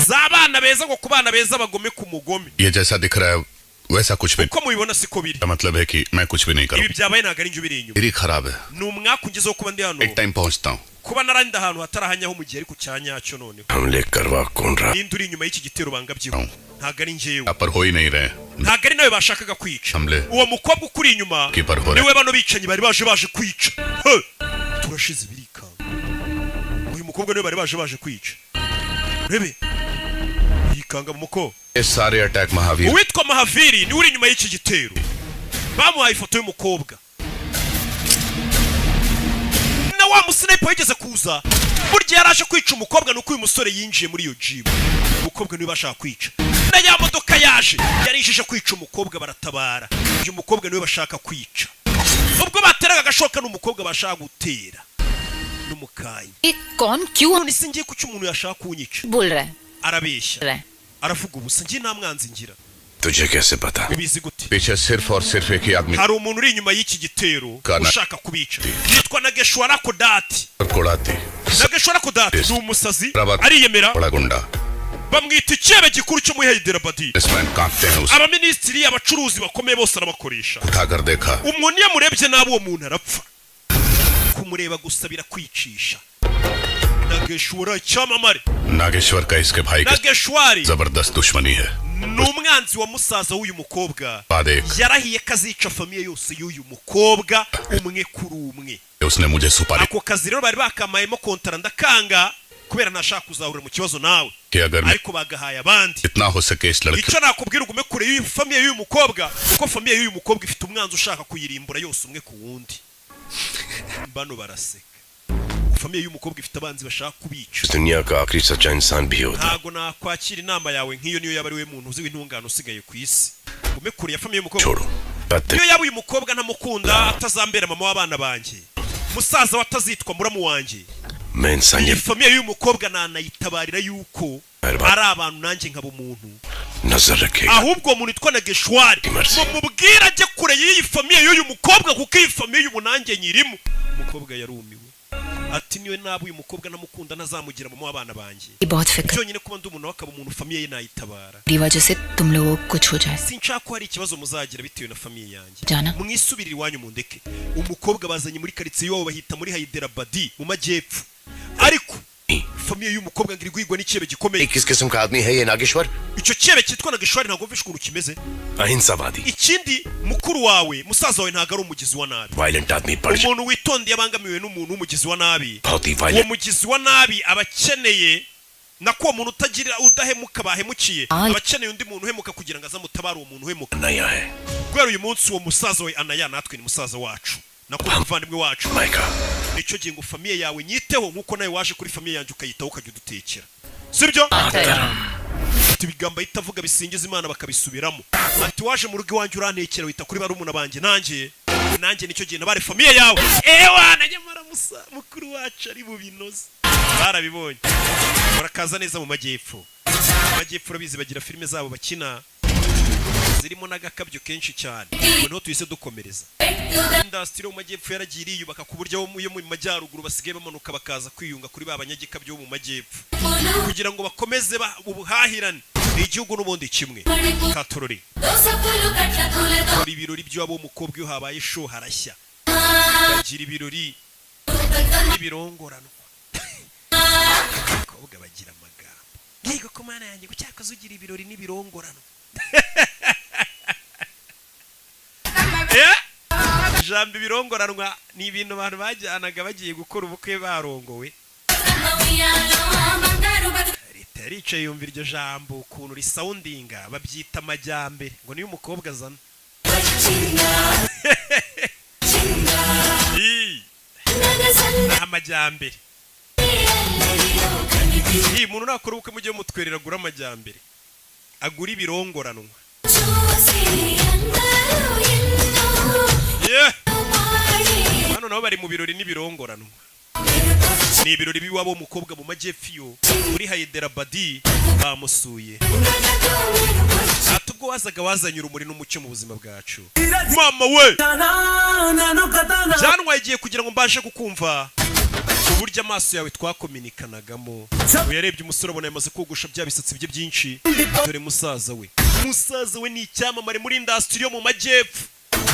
z'abana beza, ngo ku bana beza bagome ku mugome. ये जैसा दिख रहा है वैसा कुछ भी Uko mubibona siko biri. मतलब है कि मैं कुछ भी नहीं Ibi करूँ। byabaye ntabwo ari njye ubiri inyuma. मेरी खराब है। Ni umwaka ungezeho kuba ndi hano. एक टाइम पहुंचता हूँ। Kuba narandi ahantu hatarahanyaho mu gihe, ariko cya nyacyo noneho. हमले करवा कौन रहा? Ninde uri inyuma y'iki gitero bangabyeho? Ntabwo ari njyewe. यहाँ पर हो ही नहीं रहे। Ntabwo ari nawe bashakaga kwica. हमले Uwo mukobwa ukuri inyuma की पर हो रहे। niwe bano bicanyi bari baje kwica. He! Turashize, birikanga. Uyu mukobwa niwe bari baje kwica. Urebe yikanga mu muko. ये सारे attack Mahavir Uwitwa Mahaviri niwe uri inyuma y'iki gitero. Bamuhaye ifoto y'umukobwa na wa musniper wigeze kuza, burya yari aje kwica umukobwa. Nuko uyu musore yinjiye muri iyo jibu, umukobwa niwe bashaka kwica. Na ya modoka yaje yari ije kwica umukobwa, baratabara. Uyu mukobwa niwe bashaka kwica. Ubwo bateraga agashoka n'umukobwa bashaka gutera n'umukanya. ये कौन क्यों None se ngiye kuki umuntu yashaka kunyica? बोल रहा है? Arabeshya, रहा है। Aravuga ubusa. Njye nta mwanzi ngira. तुझे कैसे पता? Ubizi gute? पीछे सिर्फ और सिर्फ एक ही आदमी Hari umuntu uri inyuma y'iki gitero Kana. ushaka kubica, yitwa Nageshwara Kodati. कोड़ाती Nageshwara Kodati ni umusazi, Rabat ariyemera. बड़ा गुंडा। Bamwita icyebe gikuru cyo muri Hyderabad. Businessman कांपते हैं उसे। Abaminisitiri, abacuruzi bakomeye bose arabakoresha. उठाकर देखा। Umuntu iyo amurebye nabi, uwo muntu arapfa. Kumureba gusa birakwicisha. Nageshwara icyamamare. Nageshwar का इसके भाई के Nageshwari जबरदस्त दुश्मनी है। Ni umwanzi wa musaza w'uyu mukobwa. बाद एक Yarahiye ko azica famille yose y'uyu mukobwa umwe kuri umwe. उसने मुझे सुपारी Ako kazi rero bari bakamayemo kontara, ndakanga kubera ntashaka kuzahurira mu kibazo nawe, कि अगर मैं ariko bagahaye abandi. इतना हो सके इस लड़के Icyo nakubwira, ugume kure y'iyi famille y'uyu mukobwa, kuko famille y'uyu mukobwa ifite umwanzi ushaka kuyirimbura yose umwe ku wundi. Bano baraseka. Famille y'uyu mukobwa ifite abanzi bashaka kubica. इस दुनिया का आखिरी सच्चा इंसान भी होता। Ntago nakwakira inama yawe nk'iyo, niyo yaba ari we muntu uzi w'intungane usigaye ku isi. Ugume kure ya famille y'umukobwa. बात Niyo yaba uyu mukobwa ntamukunda, atazambera mama w'abana banjye, musaza we atazitwa muramu wanjye, मैं iyi इंसानियत famille y'uyu mukobwa nanayitabarira yuko ari abantu nanjye nkaba umuntu. नजर रखेगा। Ahubwo uwo muntu witwa Nageshwari, mumubwire ajye kure y'iyi famille y'uyu mukobwa, kuko iyi famille y'ubu nanjye nyirimo. Umukobwa yarumiwe, ati niwe naba uyu mukobwa namukunda, ntazamugira mama w'abana banjye, ये बहुत फिक्र byonyine kuba ndi umuntu we akaba umuntu, famille ye nayitabara. मेरी वजह से तुम लोगों को कुछ हो जाए। Sinshaka ko hari ikibazo muzagira bitewe na famille yanjye. Jana. Mwisubirire iwanyu mundeke. Umukobwa bazanye muri karitsiye iwabo, bahita muri Hyderabad mu majyepfo, ariko famille y'umukobwa ngo iri guhigwa n'icyebe gikomeye. किस किस्म का आदमी है ये Nageshwar? Icyo cyebe cyitwa Nageshwari, ntabwo mvishe ukuntu kimeze. अहिंसावादी Ikindi, mukuru wawe, musaza wawe ntabwo ari umugizi wa nabi. Violent आदमी पड़ जाए। Umuntu witondeye abangamiwe n'umuntu w'umugizi wa nabi. बहुत ही Uwo violent mugizi wa nabi aba akeneye, nako uwo muntu utagira udahemuka bahemukiye, aba akeneye undi muntu uhemuka kugira ngo aze amutabare uwo muntu uhemuka. नया है। Guhera uyu munsi uwo musaza we Anaya natwe ni musaza wacu, nako umuvandimwe wacu. Nicyo gihe ngo famille yawe nyiteho nk'uko nawe waje kuri famille yanjye ukayitaho, ukajya udutekera, sibyo? Ati ibigambo ahita avuga bisingiza Imana, bakabisubiramo. Ati waje mu rugo iwanjye urantekera, wita kuri barumuna banjye, nanjye nicyo gihe nabare famille yawe. Ewa na nyamara musa mukuru wacu ari bubinoze, barabibonye. Barakaza neza mu majyepfo. Mu majyepfo urabizi bagira filime zabo bakina. Zirimo n'agakabyo kenshi cyane. Ubwo niho tuhise dukomereza. Industry yo mu majyepfo yaragiye iriyubaka ku buryo abo yo mu majyaruguru basigaye bamanuka bakaza kwiyunga kuri ba banyagikabyo bo mu majyepfo kugira ngo bakomeze ubuhahirane. Ni igihugu n'ubundi kimwe katorori. Bakora ibirori by'iwabo w'umukobwa. Iyo habaye show harashya, bagira ibirori n'ibirongorano. Abakobwa bagira amagambo. Yego ko mana yanjye, gucyakoze ugira ibirori n'ibirongorano. Ijambo ibirongoranwa ni ibintu abantu bajyanaga bagiye gukora ubukwe barongowe. Leta yaricaye yumva iryo jambo ukuntu risoundinga, babyita amajyambere, ngo niyo umukobwa azana. Ii. Amajyambere. Iyi muntu nakora ubukwe mujye mutwerera agura amajyambere, agura ibirongoranwa. Yeah. Hano nabo bari mu birori n'ibirongoranwa. Ni ibirori b'iwabo w'umukobwa mu majyepfo iyo muri Hyderabad bamusuye. Ati ubwo wazaga wazanye urumuri n'umucyo mu buzima bwacu. Mama we, byantwaye igihe kugira ngo mbashe kukumva uburyo amaso yawe twakominikanagamo. Ubu yarebye umusore abona yamaze kogosha bya bisatsi bye byinshi. Dore musaza we. Musaza we ni icyamamare muri industry yo mu majyepfo.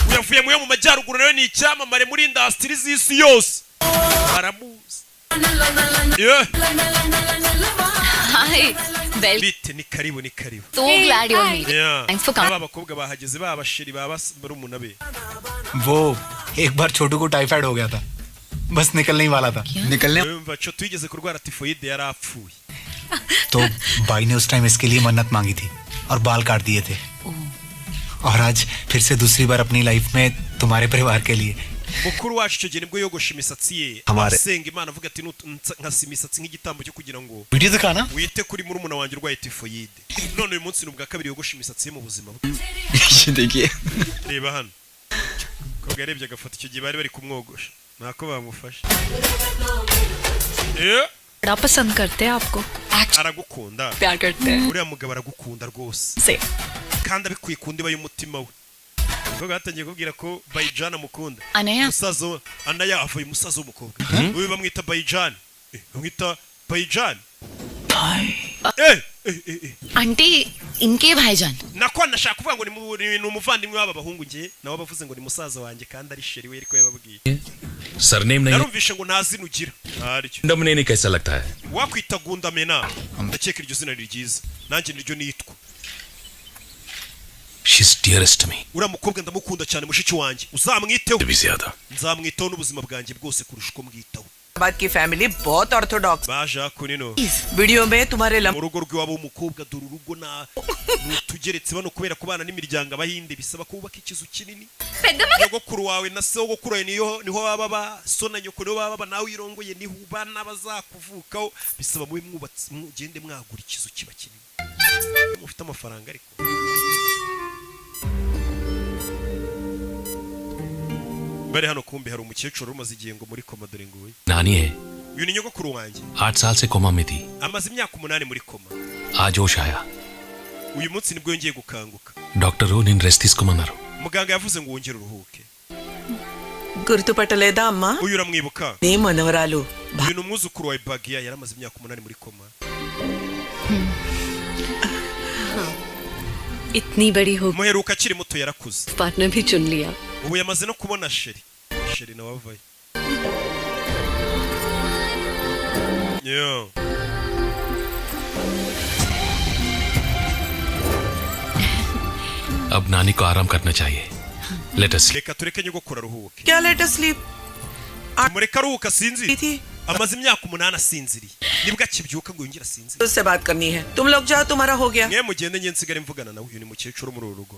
Uyavuye mu yo mu majyaruguru nawe ni icyamamare muri industry z'isi yose, baramuzi. Yeah. Hi, well Bite, ni karibu, ni karibu. So glad you're here. Yeah. Thanks for coming. Aba bakobwa bahageze, ba basheri ba barumuna be. वो एक बार छोटू को टाइफाइड हो गया था, बस निकलने ही वाला था। निकलने Yumva cyo twigeze kurwara tifoyide, yarapfuye. तो भाई ने उस टाइम इसके लिए मन्नत मांगी थी और बाल काट दिए थे, और आज फिर से दूसरी बार अपनी लाइफ में तुम्हारे परिवार के लिए। Mukuru wacu icyo gihe nibwo yogoshe imisatsi ye, Hamare. asenga Imana avuga ati: "Nkasa imisatsi nk'igitambo cyo kugira ngo video दिखाना। wite kuri murumuna wanjye urwaye tifoyide." None uyu munsi ni ubwa kabiri yogoshe imisatsi ye mu buzima bwe. देखिए। Reba hano, umukobwa yarebye agafata icyo gihe bari bari kumwogosha, ntako bamufashe. बड़ा पसंद करते हैं आपको। Aragukunda. प्यार करते हैं। Uriya mugabo aragukunda rwose से kandi abikuye ku ndiba y'umutima we. Umukobwa batangiye kubwira ko Bayijani amukunda. Anaya. Musaza Anaya avuye, umusaza w'umukobwa uyu bamwita Bayijani. Bamwita Bayijani. Eh, eh, eh, eh. Aunty, इनके भाईजान। Nako nashaka kuvuga ngo ni umuvandimwe w'aba bahungu. Ngiye nawe bavuze ngo ni musaza wanjye kandi ari chéri we, ariko yababwiye. Surname नहीं। Narumvishe ngo nta zina ugira, ntaryo. डमने कैसा लगता है? Wakwita Gundamena, ndakeka iryo zina ni ryiza, nanjye niryo nitwa. She is dearest me. Uriya mukobwa ndamukunda cyane, mushiki wanjye uzamwiteho. भी ज्यादा। Nzamwitaho n'ubuzima bwanjye bwose kurusha uko mwitaho. बात की फैमिली बहुत orthodox. Baje hakuno video में तुम्हारे mu rugo rw'iwabo w'umukobwa. Dore urugo na ni utugeretse bano kubera kubana n'imiryango abahinde bisaba kubaka ikizu kinini. Nyogokuru wawe na sogokuru wawe niyo niho baba ba so na nyoko niho baba ba, nawe irongoye niho uba n'abazakuvukaho, bisaba mube mwubatse, mugende mwagura ikizu kiba kinini mufite amafaranga. Ariko bari hano kumbi hari umukecuru umaze igihe ngo muri koma. Dore nguyu. नानी है। Uyu ni nyogokuru wanjye. 8 साल से coma में थी। Amaze imyaka 8 muri koma. आज होश आया। Uyu munsi nibwo yongeye gukanguka. Doctor నేను రెస్ట్ తీసుకోమన్నారు। Muganga yavuze ngo wongere uruhuke. గుర్తుపట్టలేదా అమ్మా? Uyu uramwibuka? నీ మనవరాలు. Uyu ni umwuzukuru wa Bagiya, yari amaze imyaka 8 muri koma. इतनी बड़ी हो Muheruka akiri muto, yarakuze. Partner भी चुन लिया। Ubu yamaze no kubona chéri. Chéri nawe avayo. Yo. अब नानी को आराम करना चाहिए, let us. Reka tureke nyogokuru aruhuke. क्या let sleep? Mureke aruhuke asinzire, amaze imyaka 8 asinziriye, nibwo akibyuka ngo yongere asinzire. उससे बात करनी है, तुम लोग जाओ, तुम्हारा हो गया। Mwe mugende, njye nsigare mvugana nawe. Uyu ni mukecuru muri uru rugo.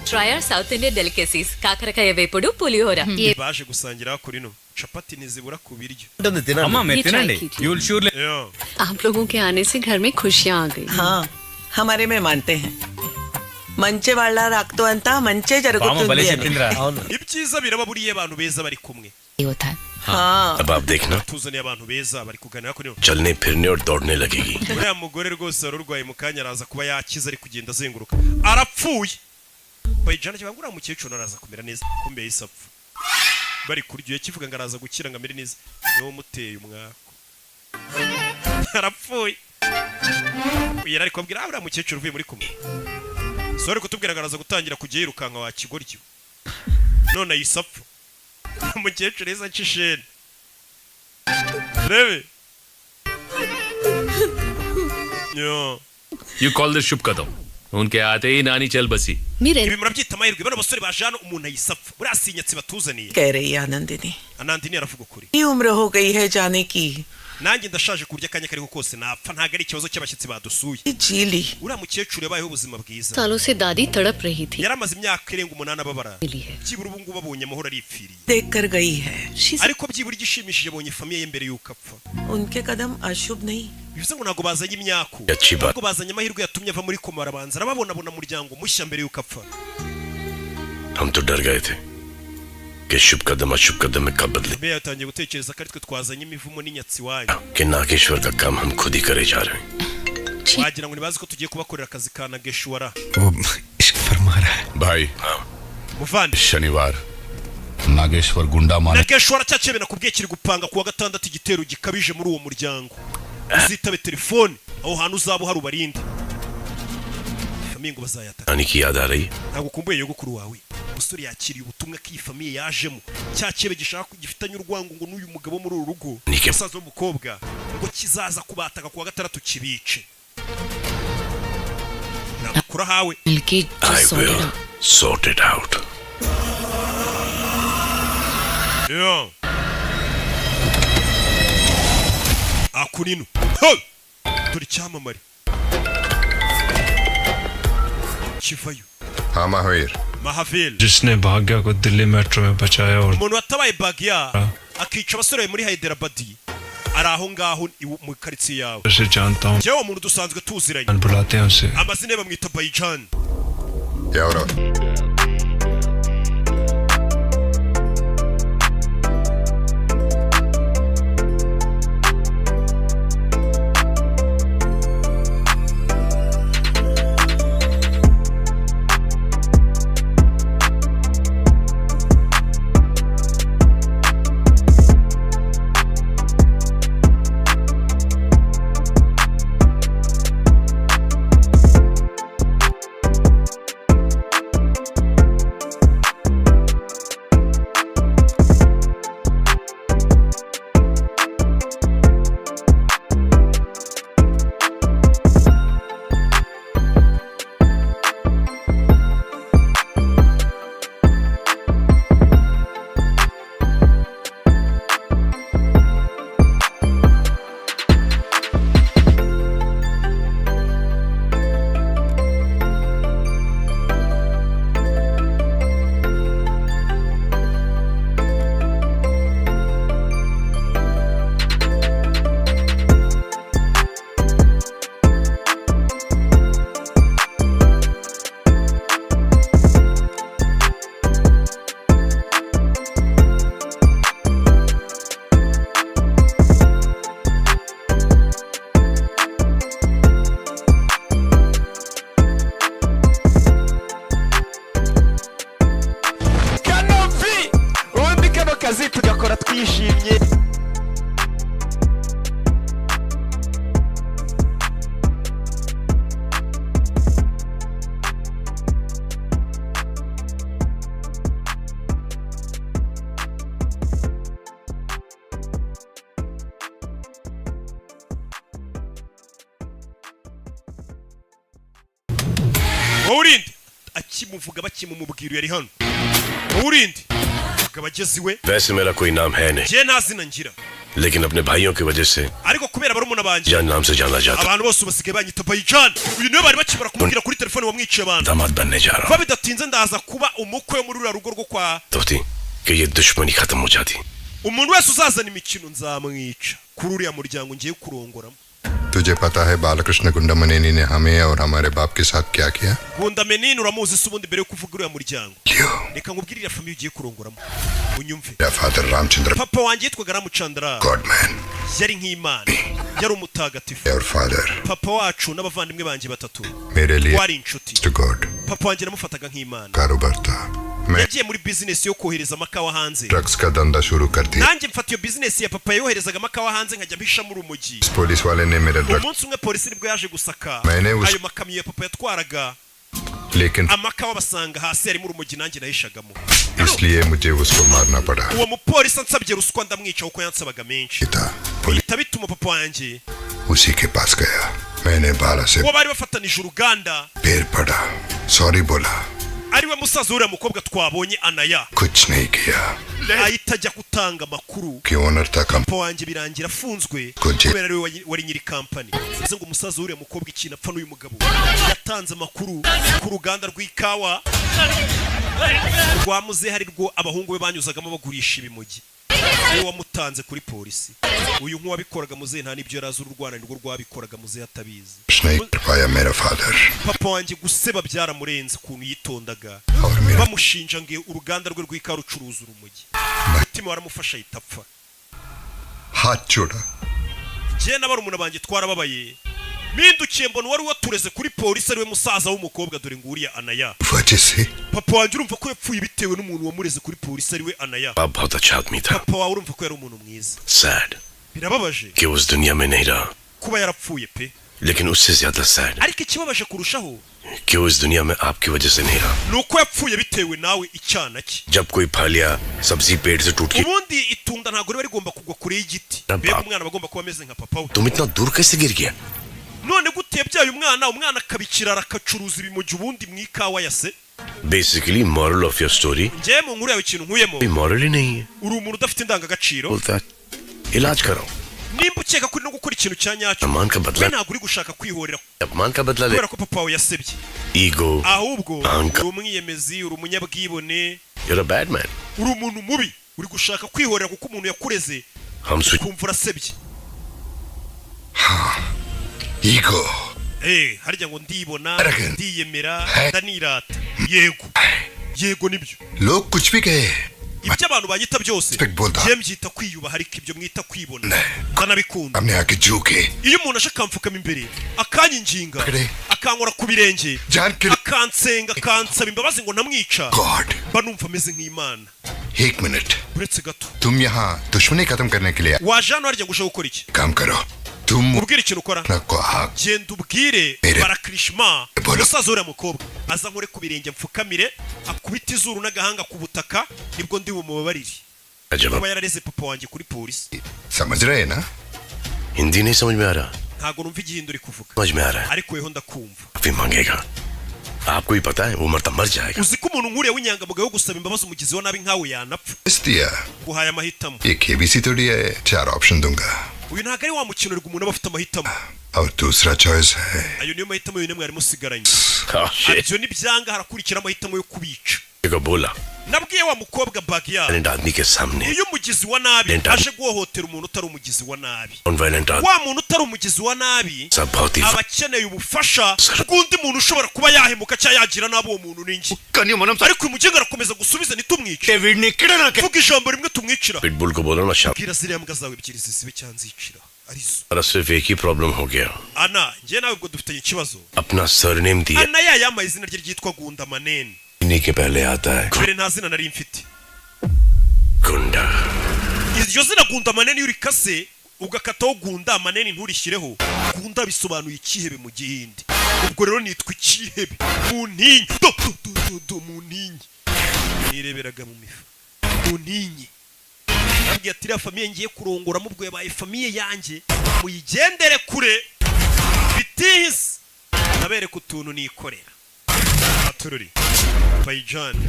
Try our South Indian delicacies, kakarakaya vepudu, pulihora. Baje gusangira kuri no capati ntizibura ku biryo. అమ్మా మీరు తినండి, you will surely. Yo. आप लोगों के आने से घर में खुशियाँ आ गई। हाँ, हमारे में मानते हैं, మంచి వాళ్ళ రాకతో అంతా మంచే పామ భలే జరుగుతుంది అని. చెప్పిందిరా. Ibyiza biraba buriya abantu beza bari kumwe. होता है। हाँ। अब आप देखना Tuzaniye abantu beza bari kuganira ko niyo चलने फिरने और दौड़ने लगेगी। Uriya mugore rwose wari urwaye mu kanya araza kuba yakize, ari kugenda azenguruka. Arapfuye bayijana cyangwa uriya mukecuru araza kumera neza. Kumbe yahise apfa bari kurya kivuga ngo araza gukira ngo amere neza, niwe umuteye umwaku, arapfuye. Yari ari kubabwira: "Ah, uriya mukecuru uvuye muri kumwe sore kutubwira ngo araza gutangira kujya yirukanka wa kigoryi, none ahise apfa." Umukecuru yahise aca isheni rebe yo. You call this शुभ कदम उनके आते ही नानी चल बसी। Ibi murabyita amahirwe? Bano basore baje hano umuntu ahise apfa, buriya si inyatsi batuzaniye. कह रही है Anandini. Anandini aravuga ukuri. ये उम्र हो गई है जाने की। Nanjye ndashaje ku buryo akanya kariho kose napfa, ntabwo ari ikibazo cy'abashyitsi badusuye. जी ली। Uriya mukecuru yabayeho ubuzima bwiza. सालों से दादी तड़प रही थी। Yari amaze imyaka irenga 8 ababara, byibura ubu ngubu abonye amahoro, aripfiriye. देख कर गई है। Ariko byibura igishimishije, abonye famille ye mbere y'uko apfa. उनके कदम अशुभ नहीं। Bivuze ngo ntabwo bazanye imyaku, Yaciba. ahubwo bazanye amahirwe yatumye ava muri koma, arabanza arababonabona umuryango mushya mbere y'uko apfa. हम तो डर गए थे कि शुभ कदम अशुभ कदम में कब बदले Mbe yatangiye gutekereza ko ari twe twazanye imivumo n'inyatsi iwanyu. कि नागेश्वर का काम हम खुद ही करे जा रहे हैं। Wagira ngo ntibazi ko tugiye kubakorera akazi ka Nageshwara. वो इश्क फरमा रहा है। भाई, muvandi, शनिवार नागेश्वर गुंडा मारे Nageshwara cya cyebe nakubwiye kiri gupanga kuwa gatandatu igitero gikabije muri uwo muryango. Uzitabe telefone, aho hantu uzaba uhari ubarinde. Famille ngo bazayataka. नानी की याद आ रही है। Ntabwo ukumbuye nyogokuru wawe? Umusore yakiriye ubutumwa ko iyi famille yajemo cya cyebe gishaka gifitanye urwango ngo n'uyu mugabo muri uru rugo, Nike. umusaza w'umukobwa, ngo kizaza kubataka kuwa gatandatu kibice. Ntabwo ahawe. मिलके I will sort it out. Yeah. Akurino. Ho! Dore icyamamare kivayo. हाँ महावीर। Mahavir. जिसने भाग्या को दिल्ली metro में बचाया और Umuntu watabaye Bagya akica abasore muri Hyderabad ari aho ngaho mu karitsiye yawe. से जानता हूँ। Njyewe uwo muntu dusanzwe tuziranye. बुलाते हैं उसे। Amazina ye bamwita Bayijan. क्या हो रहा? Kanopi, ubundi kano kazi tugakora twishimye. Wowe urinde akimuvuga bakimumubwira yari hano. Wowe urinde akaba ageze iwe. वैसे मेरा कोई नाम है नहीं, Njye nta zina ngira, लेकिन अपने भाइयों की वजह से ariko kubera barumuna banjye जान नाम से जाना जाता। abantu bose basigaye banyita Bayijan. Uyu niwe bari bakimara kumubwira kuri telefone wamwiciye abantu. दामाद बनने जा रहा Vuba bidatinze ndaza kuba umukwe wo muri ruriya rugo rwo kwa हूँ। तो थी कि ये दुश्मनी खत्म हो जाती। Umuntu wese uzazana imikino nzamwica kuri uriya muryango ngiye kurongoramo. तुझे पता है बालकृष्ण गुंडमनेनी ने हमें और हमारे बाप के साथ क्या किया? Gunda Menini uramuzi se ubundi mbere yo kuvuga uriya muryango? Reka nkubwire iriya famille ugiye kurongoramo. Unyumve. मेरा father Ramachandra Papa wanjye yitwaga Ramuchandra. Godman Yari nk'Imana, yari umutagatifu. और father Papa wacu n'abavandimwe banjye batatu मेरे लिए twari inshuti. To God Papa wanjye namufataga nk'Imana. कारोबार था। मैं Yagiye muri bizinesi yo kohereza amakawa hanze. Drugs का धंधा शुरू कर दिया। Nanjye mfata iyo bizinesi ya papa yoherezaga amakawa hanze, nkajya mpishamo urumogi. इस police वाले ने मेरा drug Umunsi umwe polisi nibwo yaje gusaka Mene ayo makamyo ya papa yatwaraga लेकिन amakawa, basanga hasi harimo urumogi nanjye nahishagamo. इसलिए मुझे उसको मारना पड़ा। Uwo mupolisi ansabye ruswa ndamwica kuko yansabaga menshi. था police Bihita bituma papa wanjye उसी के पास गया। मैंने बाला से uwo bari bafatanije uruganda, पैर पड़ा, sorry बोला। ariwe musaza uriya mukobwa twabonye Anaya, कुछ नहीं किया ahita ajya gutanga amakuru. कि owner था कम Papa wanjye birangira afunzwe Kuki? kubera ariwe wari nyiri kampani. Bivuze ngo umusaza w'uriya mukobwa ikintu apfa n'uyu mugabo yatanze amakuru ku ruganda rw'ikawa rwa muzehe, ari rwo abahungu be banyuzagamo bagurisha ibimogi. Niwe wamutanze kuri polisi. Uyu nk'uwabikoraga muzehe nta n'ibyo yari azi, uru rwana nirwo rwabikoraga muzehe atabizi. कुछ नहीं कर पाया मेरा father. Papa wanjye guseba byaramurenze, ukuntu yitondaga, bamushinja ngo uruganda rwe rw'ikawa rucuruza urumogi, umutima waramufasha ahita apfa. हाथ जोड़ा। Njye na barumuna banjye twarababaye. Mpindukiye mbona uwari watureze kuri polisi ariwe musaza w'umukobwa, dore ngo uriya Anaya. वजह से Papa wanjye urumva ko yapfuye bitewe n'umuntu wamureze kuri polisi ariwe Anaya. बाप बहुत अच्छा आदमी था। Papa wawe urumva ko yari umuntu mwiza. Sad Birababaje कि उस दुनिया में नहीं रहा, kuba yarapfuye pe. लेकिन उससे ज्यादा sad Ariko ikibabaje kurushaho कि वो इस दुनिया में आपकी वजह से नहीं रहा। ni uko yapfuye bitewe nawe, icyana cye. जब कोई फल या सब्जी पेड़ से टूट के Ubundi itunda ntabwo riba rigomba kugwa kure y'igiti. Mbega umwana aba agomba kuba ameze nka papa we. तुम इतना दूर कैसे गिर गया? None gute yabyaye umwana, umwana akaba ikirara, akacuruza ibimogi ubundi mu ikawa ya se? Basically moral of your story, Njyewe mu nkuru yawe ikintu nkuyemo, कोई moral ही नहीं है। uri umuntu udafite indangagaciro. बोलता है, इलाज कराओ। Nimba ukeka ko uri no gukora ikintu cya nyacyo, अमान का बदला we ntabwo uri gushaka kwihorera अपमान का बदला ले। kubera ko papa wawe yasebye, ego ahubwo Anka. uri umwiyemezi, uri umunyabwibone, You're a bad man. uri umuntu mubi, uri gushaka kwihorera kuko umuntu yakureze हम switch ukumva urasebye. Ego. Eh, harya ngo ndibona, Arrogant. ndiyemera, ndanirata. Yego yego, nibyo. लोग कुछ भी कहे, Ibyo abantu banyita byose, Respect बोलता। njye mbyita kwiyubaha, ariko ibyo mwita kwibona ndanabikunda. हमने आके झूके Iyo umuntu aje akamfukama imbere, akanyinginga, akankora ku birenge, जान के akansenga, akansaba imbabazi ngo ntamwica, God. mba numva ameze nk'Imana. एक minute. Uretse gato. तुम यहाँ दुश्मनी खत्म करने के लिए Waje hano harya ngo uje gukora iki? काम करो तुम Ubwire ikintu ukora. को आग Genda ubwire Mere. Barakirishima, umusaza uriya mukobwa, aza nkore ku birenge, mfukamire, akubite izuru n'agahanga ku butaka, nibwo ndi bumubabarire जवाब kuba yarareze papa wanjye kuri polisi. समझ रहे हैं ना? Hindi नहीं समझ में आ रहा। Ntabwo numva igihindura uri kuvuga. समझ में आ रहा है। Ariko weho ndakumva. माफी मांगेगा, आपको ही पता है वो मरता मर जाएगा। Uzi ko umuntu nk'uriya w'inyangamugayo wo gusaba imbabazi umugizi wa nabi nkawe yanapfa? इस दिया। Guhaye amahitamo. ये केबीसी थोड़ी है, चार option दूंगा। Uyu ntabwo ari wa mukino uri umuntu aba afite amahitamo. और दूसरा choice है Ayo niyo mahitamo yonyine mwari musigaranye. Ibyo nibyanga harakurikira amahitamo yo kubica. को बोला Nabwiye wa mukobwa Bagiya, violent आदमी के सामने iyo umugizi wa nabi Lenta. aje guhohotera umuntu utari umugizi wa nabi, non violent आदमी wa muntu utari umugizi wa nabi सब बहुत ही aba akeneye ubufasha bw'undi muntu ushobora kuba yahemuka cyangwa yagira nabi uwo muntu ninjye. Ariko uyu mugenga arakomeza gusubiza ntitumwice. Vuga ijambo rimwe tumwicira. Pitbull को बोलो ना शाम Bwira ziriya mbwa zawe ebyiri zisibe cyangwa nzicira arizo. और सिर्फ एक ही problem हो गया। Ana, njye nawe ubwo dufitanye ikibazo. अपना सरनेम दिया Ana ya yambaye izina rye ryitwa Gundamanene. इन्हीं के पहले आता है Mbere nta zina nari mfite. गुंडा। Iryo zina Gundamanene, iyo urikase ugakataho Gunda Manene nturishyireho Gunda, bisobanuye ikihebe mu Gihinde. Ubwo rero nitwa ikihebe mu ntinyi. Do do do do do, mu ntinyi nireberaga mu mifa mu ntinyi. Nabwiye ati iriya famille ngiye kurongoramo ubwo yabaye famille yanjye, muyigendere kure bitihise nabereka utuntu nikorera atururi bayijani.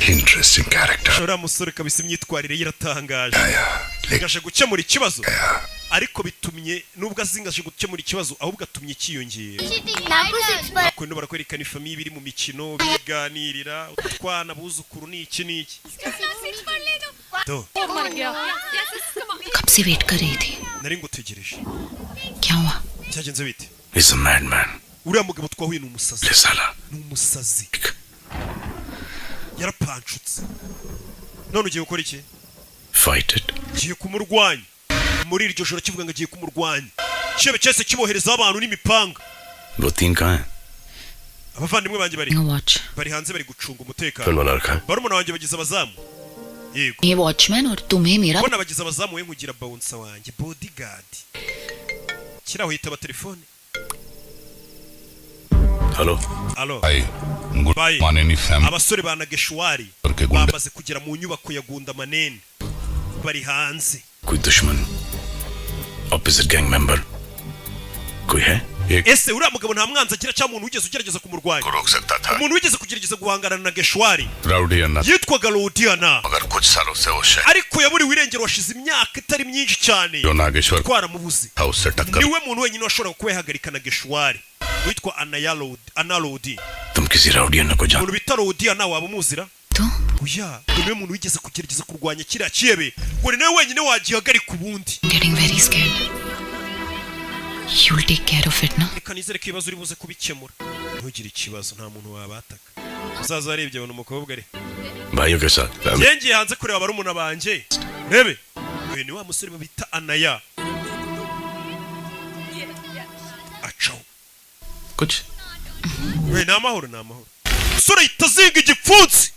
Interesting character. Uriya musore kabisa imyitwarire ye iratangaje, gaje gukemura ikibazo, ariko bitumye nubwo azingaje gukemura ikibazo ahubwo atumye cyiyongera. Kuno barakwerekana ifamille biri mu mikino biganirira, utwana, abuzukuru, ni iki n'iki Do. कब से wait कर रही थी। Nari ngutegereje. क्या हुआ? Byagenze bite? Is a madman. Uriya mugabo twahuye ni umusazi. साला। Ni umusazi, yarapanshutse. None ugiye gukora iki? Fight it. Ngiye kumurwanya. Muri iryo joro kivuga ngo agiye kumurwanya, kibe cyose kiboherezaho abantu n'imipanga. वो तीन कहाँ हैं? Abavandimwe banjye bari Watch. Bari hanze, bari gucunga umutekano. Phone बना रखा है। Barumuna banjye bagize abazamu, yego. ये watchman और तुम्हें मेरा Bona bagize abazamu, we nkugira bouncer wanjye, bodyguard. Kiraho yitaba telefone. Hello. Alo. भाई Bye. Maneni family Abasore ba Nageshwari के गुंडे bamaze kugera mu nyubako ya Gundamaneni, bari hanze. कोई दुश्मन, opposite gang member कोई है? एक Ese uriya mugabo nta mwanzi agira cyangwa umuntu wigeze ugerageza kumurwanya? रोक सकता था। Umuntu wigeze kugerageza guhangana na Nageshwari rowdy Anna yitwaga Rodiana, मगर कुछ सालों से वो शहर ariko yaburiwe irengero, washize imyaka itari myinshi cyane जो नागेश्वर twaramubuze. था उससे टक्कर Niwe muntu wenyine washoboraga kuba yahagarika Nageshwari, witwa Analodi. तुम किसी rowdy अन्ना को जान Umuntu bita Rodiana waba umuzira? Oya, ngo niwe muntu wigeze kugerageza kurwanya kiriya kiyebe, ngo ni nawe wenyine wagihagarika ubundi. Getting very scared. You'll take care of it, na? Reka nizere ko ibibazo uri buze kubikemura, ntugire ikibazo, nta muntu wabataka. Umusaza arebye abona umukobwa ari भाइयों के साथ family Ngiye hanze kureba barumuna banjye. Rebe, uyu ni wa musore bita Anaya, acaho. कुछ We, ni amahoro, ni amahoro. Umusore ahita azinga igipfunsi.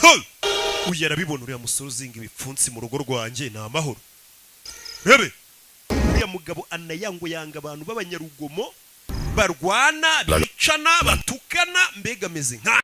Hey! Uyu arabibona, uriya musore uzinga ibipfunsi mu rugo rwanjye, ni amahoro? Rebe, uriya mugabo Anaya ngo yanga abantu b'abanyarugomo, barwana, bicana, batukana, mbega ameze nka